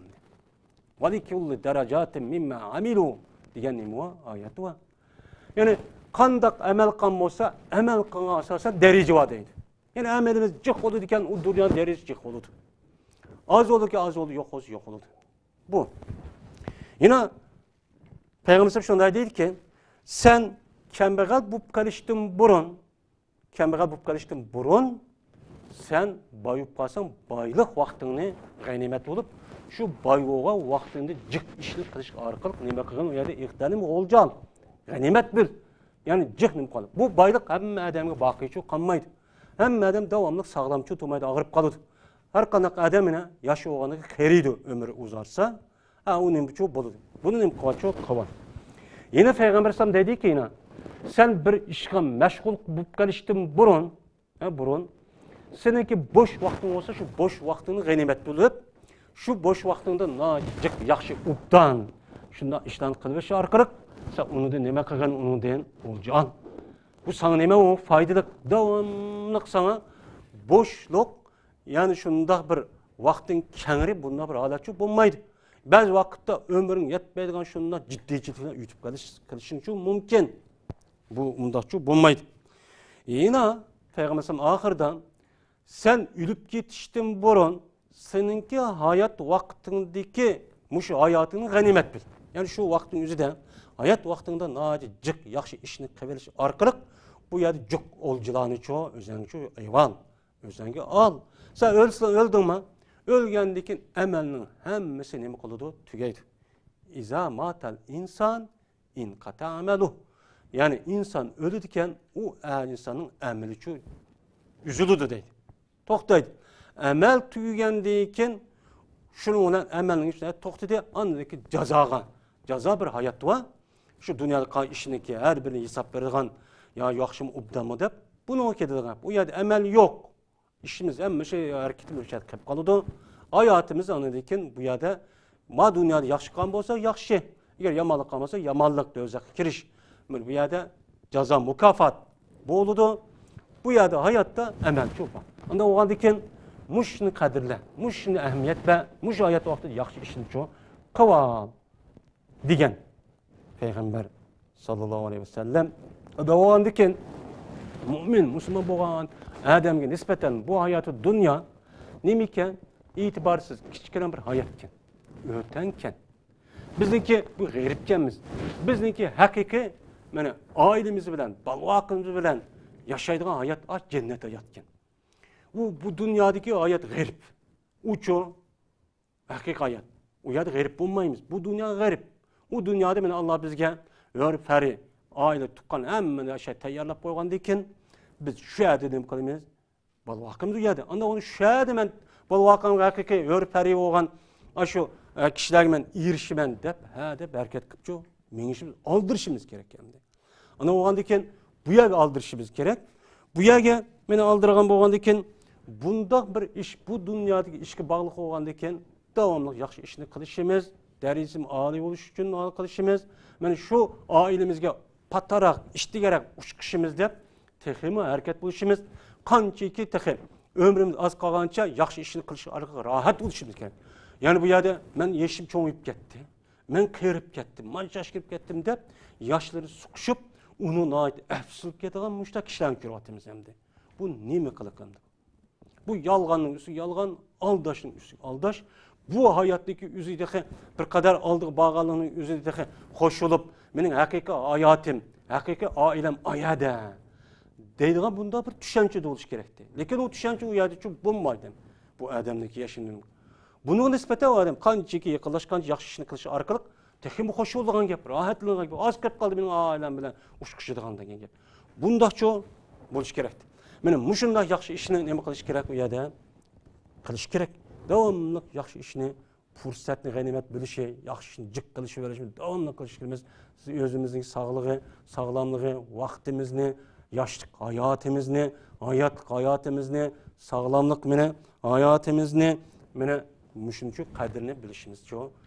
ۋەلىكۇللى دەرەجاتىم مىمما ئەمىلۇ دېگەن نېمە بار؟ ئايەت بار. يەنى قانداق ئەمەل قىلغان بولسا، ئەمەل قىلغان ئاساسەن دەرىجە بار دەيدۇ. يەنى ئەمىلىمىز جىق بولىدىكەن، ئۇ دۇنيانىڭ دەرىجىسى جىق بولىدۇ. ئاز بولىدىكەن، ئاز بولىدۇ، يوق بولسا يوق بولىدۇ. بۇ. يەنە پەيغەمبەر شۇنداق دەيدىكى، سەن كەمبەغەل بولۇپ قېلىشتىن بۇرۇن، كەمبەغەل بولۇپ قېلىشتىن بۇرۇن سەن باي بولۇپ قالساڭ، بايلىق ۋاقتىڭنى غەنىيمەت بولۇپ، شۇ باي بولغان ۋاقتىڭدا جىق ئىشنى قىلىش ئارقىلىق نېمە قىلغىن، ئۇ يەردە ئىغتەنىم ئولجان، غەنىيمەت بىل. يەنى جىق نېمە قالدى؟ بۇ بايلىق ھەممە ئادەمگە باقىيچۇ قالمايدۇ. ھەممە ئادەم داۋاملىق ساغلامچۇ تۇرمايدۇ، ئاغرىپ قالىدۇ. ھەر قانداق ئادەم يەنە ياش بولغانلىقى قېرىيدۇ، ئۆمرى ئۇزارسا، ھە، ئۇ نېمىچۇ بولىدۇ. بۇنى نېمە قىلغانچۇ قىلغان. يەنە پەيغەمبەر ئەلەيھىسسالام دەيدىكى، يەنە سەن بىر ئىشقا مەشغۇل بولۇپ قېلىشتىن بۇرۇن، ھە، بۇرۇن سېنىڭكى بوش ۋاقتىڭ بولسا، شۇ بوش ۋاقتىڭنى غەنىيمەت بىلىپ، شۇ بوش ۋاقتىڭدا ناھايىتى جىق ياخشى ئوبدان شۇنداق ئىشلارنى قىلىۋېلىش ئارقىلىق سەن ئۇنىڭدىن نېمە قىلغىن، ئۇنىڭدىن ئولجا ئال. بۇ ساڭا نېمە؟ ئۇ پايدىلىق، داۋاملىق ساڭا بوشلۇق، يەنى شۇنداق بىر ۋاقتىڭ كەڭرى، بۇنداق بىر ھالەتچۇ بولمايدۇ. بەزى ۋاقىتتا ئۆمرۈڭ يەتمەيدىغان شۇنداق جىددىيچىلىكلەرنى ئۆتۈپ قېلىش، قېلىشىڭچۇ مۇمكىن. بۇ ئۇنداقچۇ بولمايدۇ. يەنە پەيغەمبەر ئاخىرىدا، سەن ئۆلۈپ كېتىشتىن بۇرۇن سېنىڭكى ھايات ۋاقتىڭدىكى مۇشۇ ھاياتىڭنى غەنىيمەت بىل. يەنى شۇ ۋاقىتنىڭ ئۆزىدە، ھايات ۋاقتىڭدا ناھايىتى جىق ياخشى ئىشنى قىلىۋېلىش ئارقىلىق بۇ يەردە جىق ئولجىلارنىچۇ، ئۆزۈڭچۇ ئېلىۋال. ئۆزۈڭگە ئال. سەن ئۆلسە ئۆلدۈڭمۇ؟ ئۆلگەندىن كېيىن ئەمەلنىڭ ھەممىسى نېمە قىلىدۇ؟ تۈگەيدۇ. ئىزا ماتەل ئىنسان ئىنقەتە ئەمەلۇھ. يەنى ئىنسان ئۆلىدىكەن، ئۇ ئە-، ئىنساننىڭ ئەمىلىچۇ ئۈزۈلىدۇ دەيدۇ. توختايدۇ. ئەمەل تۈگىگەندىن كېيىن شۇنىڭ بىلەن ئەمەلنىڭ ئىچىدە توختىدى. ئاندىن كېيىن جازاغا. جازا بىر ھايات بار. شۇ دۇنيادا قىلغان ئىشنىڭكى ھەر بىرىنى ھېساب بېرىدىغان، يا ياخشىمۇ، ئوبدانمۇ دەپ، بۇنىڭغا كېتىدىغان گەپ. ئۇ يەردە ئەمەل يوق. ئىشىمىز ھەممە شۇ ھەرىكىتىمىز شۇ يەردە قېلىپ قالىدۇ. ھاياتىمىز ئاندىن كېيىن بۇ يەردە، ما دۇنيادا ياخشى قىلغان بولسا ياخشى، ئەگەر يامانلىق قىلغان بولسا يامانلىق، دوزاخقا كىرىش. مانا بۇ يەردە جازا، مۇكاپات بولىدۇ. بۇ يەردە ھاياتتا ئەمەل شۇ بار. ئاندىن بولغاندىن كېيىن مۇشۇنى قەدىرلە، مۇشۇنى ئەھمىيەت بەر، مۇشۇ ھايات ۋاقتىدا ياخشى ئىشنى شۇ قىلىۋال. دېگەن پەيغەمبەر ساللاللاھۇ ئەلەيھى ۋەسەللەم. بولغاندىكىن، مۇئمىن، مۇسۇلمان بولغان ئادەمگە نىسبەتەن بۇ ھاياتى دۇنيا نېمىكەن؟ ئېتىبارسىز، كىچىككىنە بىر ھاياتكەن، ئۆتەڭكەن. بىزنىڭكى بۇ غېرىبكەنمىز. بىزنىڭكى ھەقىقىي، مانا، ئائىلىمىز بىلەن، بالىۋاقىمىز بىلەن ياشايدىغان ھايات، ئا، جەننەت ھاياتكەن. ئۇ، بۇ دۇنيادىكى ھايات غېرىب. ئۇچۇ ھەقىقىي ھايات. ئۇ يەردە غېرىب بولمايمىز. بۇ دۇنيا غېرىب. ئۇ دۇنيادا مانا ئاللا بىزگە ھۆر پەرى، ئائىلە تۇغقان ھەممە نەرسە تەييارلاپ قويغاندىن كېيىن، بىز شۇ يەردە نېمە قىلىمىز؟ بالىۋاقىمىز ئۇ يەردە. ئاندىن ئۇنى شۇ يەردە مەن بالىۋاقىمغا ھەقىقىي ھۆر پەرى بولغان ئاشۇ، ئە، كىشىلەرگە مەن ئېرىشىمەن دەپ، ھە دەپ ھەرىكەت قىلىپچۇ، مېڭىشىمىز، ئالدىرىشىمىز كېرەك ئەمدى. ئانا بولغاندىن كېيىن بۇ يەرگە ئالدىرىشىمىز كېرەك. بۇ يەرگە مېنى ئالدىرغان بولغاندىن كېيىن بۇنداق بىر ئىش، بۇ دۇنيادىكى ئىشقا باغلىق بولغاندىن كېيىن داۋاملىق ياخشى ئىشنى قىلىشىمىز، دەرىجىسى ئالىي بولۇش ئۈچۈن قىلىشىمىز. مانا شۇ ئائىلىمىزگە پاتاراق، ئىشتىگەرەك ئۇچقۇشىمىز دەپ تېخىمۇ ھەرىكەت بولۇشىمىز. قانچىكى تېخى ئۆمرىمىز ئاز قالغانچە ياخشى ئىشنى قىلىش ئارقىلىق راھەت بولۇشىمىز كېرەك. يەنى بۇ يەردە مەن يېشىم چوڭىيىپ كەتتى. مەن قېرىپ كەتتىم، مانچە ياش كىرىپ كەتتىم دەپ، ياشلىرى سۇقۇشۇپ، ئۇنى ناھايىتى ئەپسۇسلىنىپ كېتىدىغان مۇشۇنداق كىشىلەرنى كۆرۈۋاتىمىز ئەمدى. بۇ نېمە قىلىق ئەمدى؟ بۇ يالغاننىڭ ئۈستىگە يالغان، ئالداشنىڭ ئۈستىگە ئالداش. بۇ ھاياتتىكى ئۆزى تېخى بىر قەدەر ئالدىغا بارغانلىقنىڭ ئۆزى تېخى قوشۇلۇپ، مېنىڭ ھەقىقىي ھاياتىم، ھەقىقىي ئائىلەم ئايەدە دەيدىغان بۇنداق بىر چۈشەنچە بولۇش كېرەكتى. لېكىن ئۇ چۈشەنچە ئۇ يەردىچۇ بولمايدۇ. بۇ ئادەمنىڭكى ياشىنىڭ بۇنىڭغا نىسبەتەن ئۇ ئادەم قانچىكى يېقىنلاشقانچە ياخشى ئىشنى قىلىش ئارقىلىق تېخىمۇ خۇش بولىدىغان گەپ، راھەتلىنىدىغان گەپ، ئاز قېلىپ قالدى مېنىڭ ئائىلەم بىلەن ئۇچقۇشىدىغان دېگەن گەپ. بۇنداقچۇ بولۇش كېرەك. مانا مۇشۇنداق ياخشى ئىشنى نېمە قىلىش كېرەك ئۇ يەردە؟ قىلىش كېرەك. داۋاملىق ياخشى ئىشنى، پۇرسەتنى غەنىيمەت بىلىشى، ياخشى ئىشنى جىق قىلىشى، بىلىشى داۋاملىق قىلىش كېرەكمىز. بىز ئۆزىمىزنىڭ ساغلىقى، ساغلاملىقى، ۋاقتىمىزنى، ياشلىق ھاياتىمىزنى، ھاياتلىق ھاياتىمىزنى، ساغلاملىق مېنى، ھاياتىمىزنى، مانا مۇشۇنچە قەدرىنى بىلىشىمىزچۇ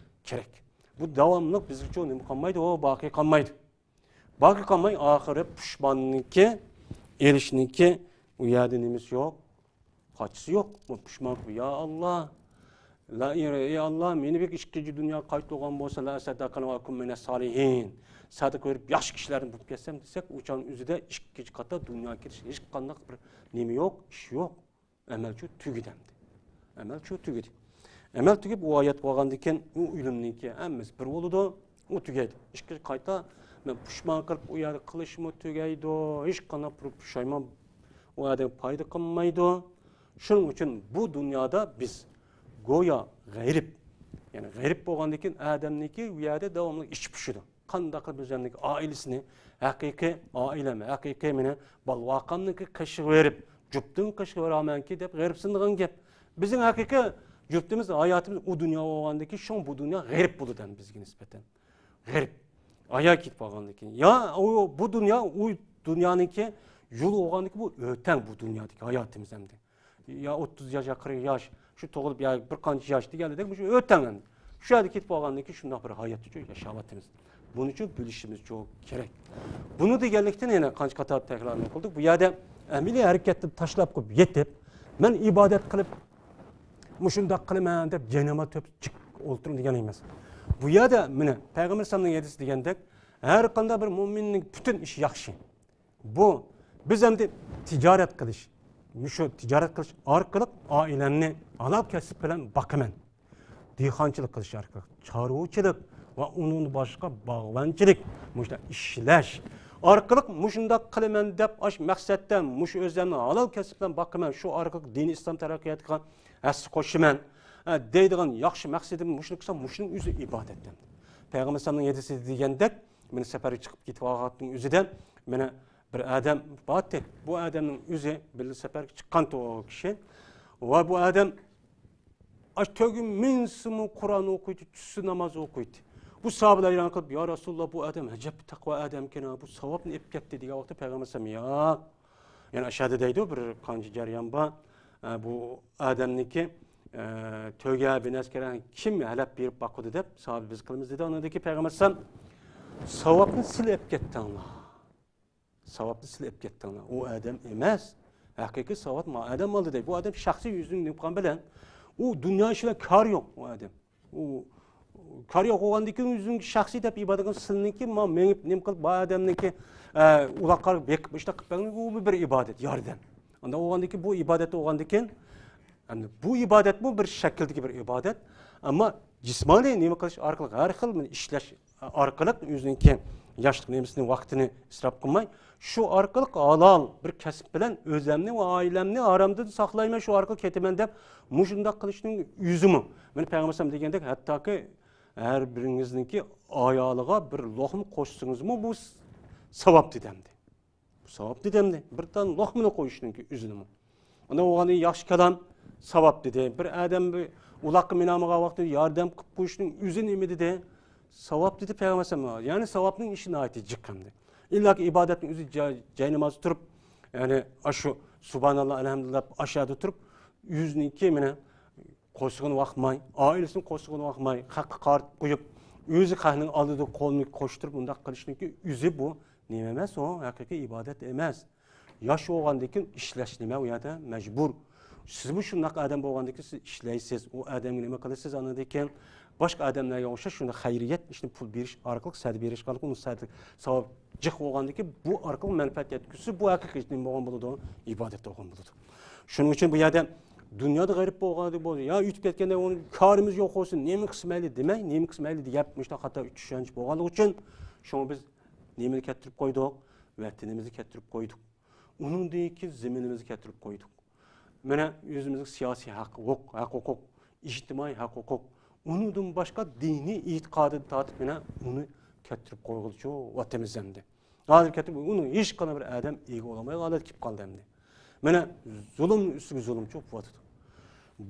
كېرەك. بۇ داۋاملىق بىزگىچۇ نېمە قالمايدۇ؟ ئۇ باقىي قالمايدۇ. باقىي قالماي، ئاخىرى پۇشماننىڭكى، ئېرىشنىڭكى ئۇ يەردە نېمىسى يوق؟ قاچىسى يوق. بۇ پۇشمان قىلىپ، يا ئاللا، لا، ئى ئاللا، مېنى بىر ئىككىنچى دۇنياغا قايتۇرغان بولسا، لە ئەسەددەقەن ۋە كۇن مىنەس سالىھىن، سەدىقە بېرىپ ياخشى كىشىلەردىن بولۇپ كەتسەم دېسەك، ئۇ چاغنىڭ ئۆزىدە ئىككىنچى قاتا دۇنياغا كېلىش ھېچقانداق بىر نېمە يوق، ئىش يوق. ئەمەلچۇ تۈگىدى ئەمدى. ئەمەلچۇ تۈگىدى. ئەمەل تۈگەپ، ئۇ ھايات بولغاندىن كېيىن، ئۇ ئۆلۈمنىڭكى ھەممىسى بىر بولىدۇ. ئۇ تۈگەيدۇ. ئىككىنچى قايتا مەن پۇشمان قىلىپ، ئۇ يەردە قىلىشمۇ تۈگەيدۇ. ھېچقانداق بىر پۇشايمان ئۇ يەردە پايدا قىلمايدۇ. شۇنىڭ ئۈچۈن بۇ دۇنيادا بىز گويا غېرىب. يەنى غېرىب بولغاندىن كېيىن ئادەمنىڭكى ئۇ يەردە داۋاملىق ئىچى پۇشىدۇ. قانداق قىلىپ ئۆزۈمنىڭ ئائىلىسىنى، ھەقىقىي ئائىلەم، ھەقىقىي مېنى بالىۋاقامنىڭكى قېشىغا بېرىپ، جۈپتۈم قېشىغا بېرەمەنكى دەپ غېرىبسىنىدىغان گەپ. بىزنىڭ ھەقىقىي جۈپتىمىز، ھاياتىمىز ئۇ دۇنيا بولغاندىن كېيىن، شۇڭا بۇ دۇنيا غېرىب بولىدۇ ئەمدى بىزگە نىسبەتەن. غېرىب. ھايات كېتىپ قالغاندىن كېيىن. يا ئۇ، بۇ دۇنيا، ئۇ دۇنيانىڭكى يول بولغاندىن كېيىن بۇ ئۆتەڭ بۇ دۇنيادىكى ھاياتىمىز ئەمدى. يا ئوتتۇز ياش، يا قىرىق ياش، شۇ تۇغۇلۇپ يا بىر قانچە ياش دېگەنلىدەك، مۇشۇ ئۆتەڭ ئەمدى. شۇ يەردە كېتىپ قالغاندىن كېيىن شۇنداق بىر ھايات ئۈچۈن ياشاۋاتىمىز. بۇنى چوڭ بىلىشىمىز چوڭ كېرەك. بۇنى دېگەنلىكتىن يەنە قانچە قاتار تەكرارنى قىلدۇق. بۇ يەردە ئەمەلىي ھەرىكەتنى تاشلاپ قويۇپ يېتىپ، مەن ئىبادەت قىلىپ، مۇشۇنداق قىلىمەن دەپ جايناماز تۆپ جىق ئولتۇرۇڭ دېگەن ئەمەس. بۇ يەردە مانا پەيغەمبەر ئەلەيھىسسالامنىڭ ھەدىسى دېگەندەك، ھەر قانداق بىر مۇئمىننىڭ پۈتۈن ئىشى ياخشى. بۇ، بىز ئەمدى تىجارەت قىلىش، مۇشۇ تىجارەت قىلىش ئارقىلىق ئائىلەمنى ھالال كەسىپ بىلەن باقىمەن. دېھقانچىلىق قىلىش ئارقىلىق، چارۋىچىلىق ۋە ئۇنىڭدىن باشقا باغۋەنچىلىك، مۇشۇنداق ئىشلەش ئارقىلىق مۇشۇنداق قىلىمەن دەپ، ئاش مەقسەتتە مۇشۇ ئۆزۈمنى ھالال كەسىپ بىلەن باقىمەن، شۇ ئارقىلىق دىنىي ئىسلام تەرەققىياتىغا ھەسسە قوشىمەن، ئە، دەيدىغان ياخشى مەقسىتىم مۇشۇنى قىلسام، مۇشۇنىڭ ئۆزى ئىبادەت. پەيغەمبەر ئەلەيھىسسالامنىڭ ھەدىسىدە دېگەندەك، مانا سەپەرگە چىقىپ كېتىپ قالغاننىڭ ئۆزىدە، مانا بىر ئادەم بارتى. بۇ ئادەمنىڭ ئۆزى بىللە سەپەرگە چىققانتى ئۇ كىشى. ۋە بۇ ئادەم ئاش تۆگە مىنسىمۇ قۇرئان ئوقۇيتتى، چۈشسە ناماز ئوقۇيتتى. بۇ ساھابىلەر ھەيران قېلىپ، يا رەسۇلاللا، بۇ ئادەم ئەجەب تەقۋا ئادەمكەن، بۇ ساۋابنى ئېلىپ كەتتى دېگەن ۋاقىتتا پەيغەمبەر ئەلەيھىسسالام، ياق. يەنە ئاشۇ يەردە دەيدۇ، بىر قانچە جەريان بار. ئە، بۇ ئادەمنىكى، ئە، تۆگە بىنەسكەرەن كىم ھەلەپ بېرىپ باقىدۇ دەپ، ساھابە بىز قىلىمىز دېدى. ئاندىن كېيىن پەيغەمبەر ئەلەيھىسسالام، ساۋابنى سىلە ئېلىپ كەتتىڭلار. ساۋابنى سىلە ئېلىپ كەتتىڭلار. ئۇ ئادەم ئەمەس. ھەقىقىي ساۋاب ما ئادەم ئالدى دەيدۇ. بۇ ئادەم شەخسىي يۈزىنى نېمە قىلغان بىلەن، ئۇ دۇنيا ئىشى بىلەن كارى يوق ئۇ ئادەم. ئۇ كارى يوق بولغاندىن كېيىن ئۆزىنىڭ شەخسىي دەپ ئىبادەت قىلغان سىلىنىڭكى، ما مېڭىپ نېمە قىلىپ، بۇ ئادەمنىڭكى، ئە، ئۇلاققا بېقىپ ئىشتا قىلىپ بەرگەن، ئۇ بىر ئىبادەت، ياردەم. ئانداق بولغاندىن كېيىن بۇ ئىبادەت بولغاندىن كېيىن، ئەمدى بۇ ئىبادەتمۇ بىر شەكىلدىكى بىر ئىبادەت. ئەمما جىسمانىي نېمە قىلىش ئارقىلىق، ھەر خىل ئىشلەش ئارقىلىق ئۆزىنىڭكى ياشلىق نېمىسىنى، ۋاقتىنى ئىسراپ قىلماي، شۇ ئارقىلىق ھالال بىر كەسىپ بىلەن ئۆزۈمنى ۋە ئائىلەمنى ھارامدىن ساقلايمەن، شۇ ئارقىلىق كېتىمەن دەپ مۇشۇنداق قىلىشنىڭ ئۆزىمۇ، مانا پەيغەمبەر ئەلەيھىسسالام دېگەندەك، ھەتتاكى ھەر بىرىڭىزنىڭكى ئايالىغا بىر لوقما قوشسىڭىزمۇ بۇ ساۋاب دېدى ئەمدى. بۇ ساۋاب دېدى ئەمدى. بىر دانە لوقمىنى قويۇشنىڭكى ئۆزىنىمۇ. ئاندىن ئۇغانى ياخشى كالام، ساۋاب دېدى. بىر ئادەم بىر ئۇلاققا مىنالمىغان ۋاقتىدا ياردەم قىلىپ قويۇشنىڭ ئۆزى نېمە دېدى؟ ساۋاب دېدى پەيغەمبەر ئەلەيھىسسالام. يەنى ساۋابنىڭ ئىشى ناھايىتى جىق ئەمدى. ئىللاكى ئىبادەتنىڭ ئۆزى جاي-، جاينامازدا تۇرۇپ، يەنى ئاشۇ سۇبھاناللا، ئەلھەمدۇلىللا ئاشۇ يەردە تۇرۇپ، ئۆزىنىڭكى مانا قورسىقىنى باقماي، ئائىلىسىنىڭ قورسىقىنى باقماي، خەققە قارىتىپ قويۇپ، ئۆزى خەقنىڭ ئالدىدا قولىنى قوشتۇرۇپ، ئۇنداق قىلىشنىڭكى ئۆزى بۇ نېمە ئەمەس، ئۇ ھەقىقىي ئىبادەت ئەمەس. ياش بولغاندىن كېيىن ئىشلەش نېمە ئۇ يەردە مەجبۇر. سىزمۇ شۇنداق ئادەم بولغاندىن كېيىن سىز ئىشلەيسىز، ئۇ ئادەمگە نېمە قىلىسىز، ئاندىن كېيىن باشقا ئادەملەرگە ئوخشاش شۇنداق خەيرىيەت ئىشنى پۇل بېرىش ئارقىلىق، سەدە بېرىش ئارقىلىق ئۇنىڭ سەدە ساۋاب جىق بولغاندىن كېيىن بۇ ئارقىلىق مەنپەئەت يەتكۈزسە، بۇ ھەقىقىي نېمە بولغان بولىدۇ؟ ئىبادەت بولغان بولىدۇ. شۇنىڭ ئۈچۈن بۇ يەردە دۇنيادا غېرىب بولغان بولسا، يا ئۆتۈپ كەتكەندە ئۇنىڭ كارىمىز يوق بولسۇن، نېمە قىلسا مەيلى دېمەي، نېمە قىلسا مەيلى دېگەن مۇشۇنداق خاتا چۈشەنچە بولغانلىقى ئۈچۈن، شۇڭا بىز نېمىنى كەتتۈرۈپ قويدۇق؟ ۋەتىنىمىزنى كەتتۈرۈپ قويدۇق. ئۇنىڭدىن كېيىن زېمىنىمىزنى كەتتۈرۈپ قويدۇق. مانا ئۆزىمىزنىڭ سىياسىي ھەق، ھوق-، ھەق-ھوقۇق، ئىجتىمائىي ھەق-ھوقۇق، ئۇنىڭدىن باشقا دىنىي ئېتىقادىدىن تارتىپ مانا ئۇنى كەتتۈرۈپ قويغىلىچۇ ۋاتىمىز ئەمدى. ھازىر كەتتۈرۈپ ئۇنىڭ ھېچقانداق بىر ئادەم ئىگە بولالمايدىغان ھالەتكە كېلىپ قالدى ئەمدى. مانا زۇلۇم ئۈستىگە زۇلۇمچۇ بولۇۋاتىدۇ.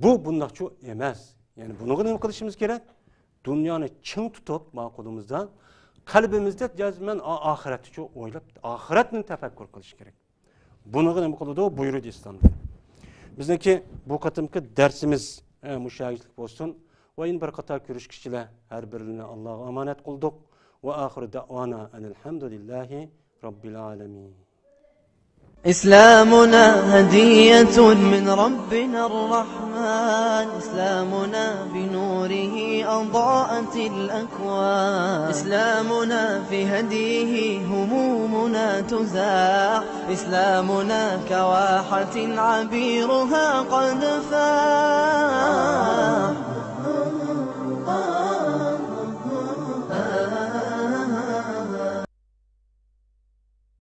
بۇ بۇنداقچۇ ئەمەس. يەنى بۇنىڭغا نېمە قىلىشىمىز كېرەك؟ دۇنيانى چىڭ تۇتۇپ، ما قولىمىزدا، قەلبىمىزدە جەزمەن ئا-، ئاخىرەتنىچۇ ئويلاپ، ئاخىرەتنى تەپەككۇر قىلىش كېرەك. بۇنىڭغا نېمە قىلىدۇ؟ بۇيرۇدى ئىسلام دىنى. بىزنىڭكى بۇ قېتىمقى دەرسىمىز، ئە، مۇشۇ يەرلىك بولسۇن. ۋە يەنە بىر قاتار كۆرۈشكىچىلەر ھەر بىرىنى ئاللاغا ئامانەت قىلدۇق. ۋە ئاخىرى دەئۋانا ئەنىل ھەمدۇلىللاھى رەببىل ئالەمىن. إسلامنا هدية من ربنا الرحمن. إسلامنا بنوره أضاءت الأكوان. إسلامنا في هديه همومنا تزاح. إسلامنا كواحة عبيرها قد فاح.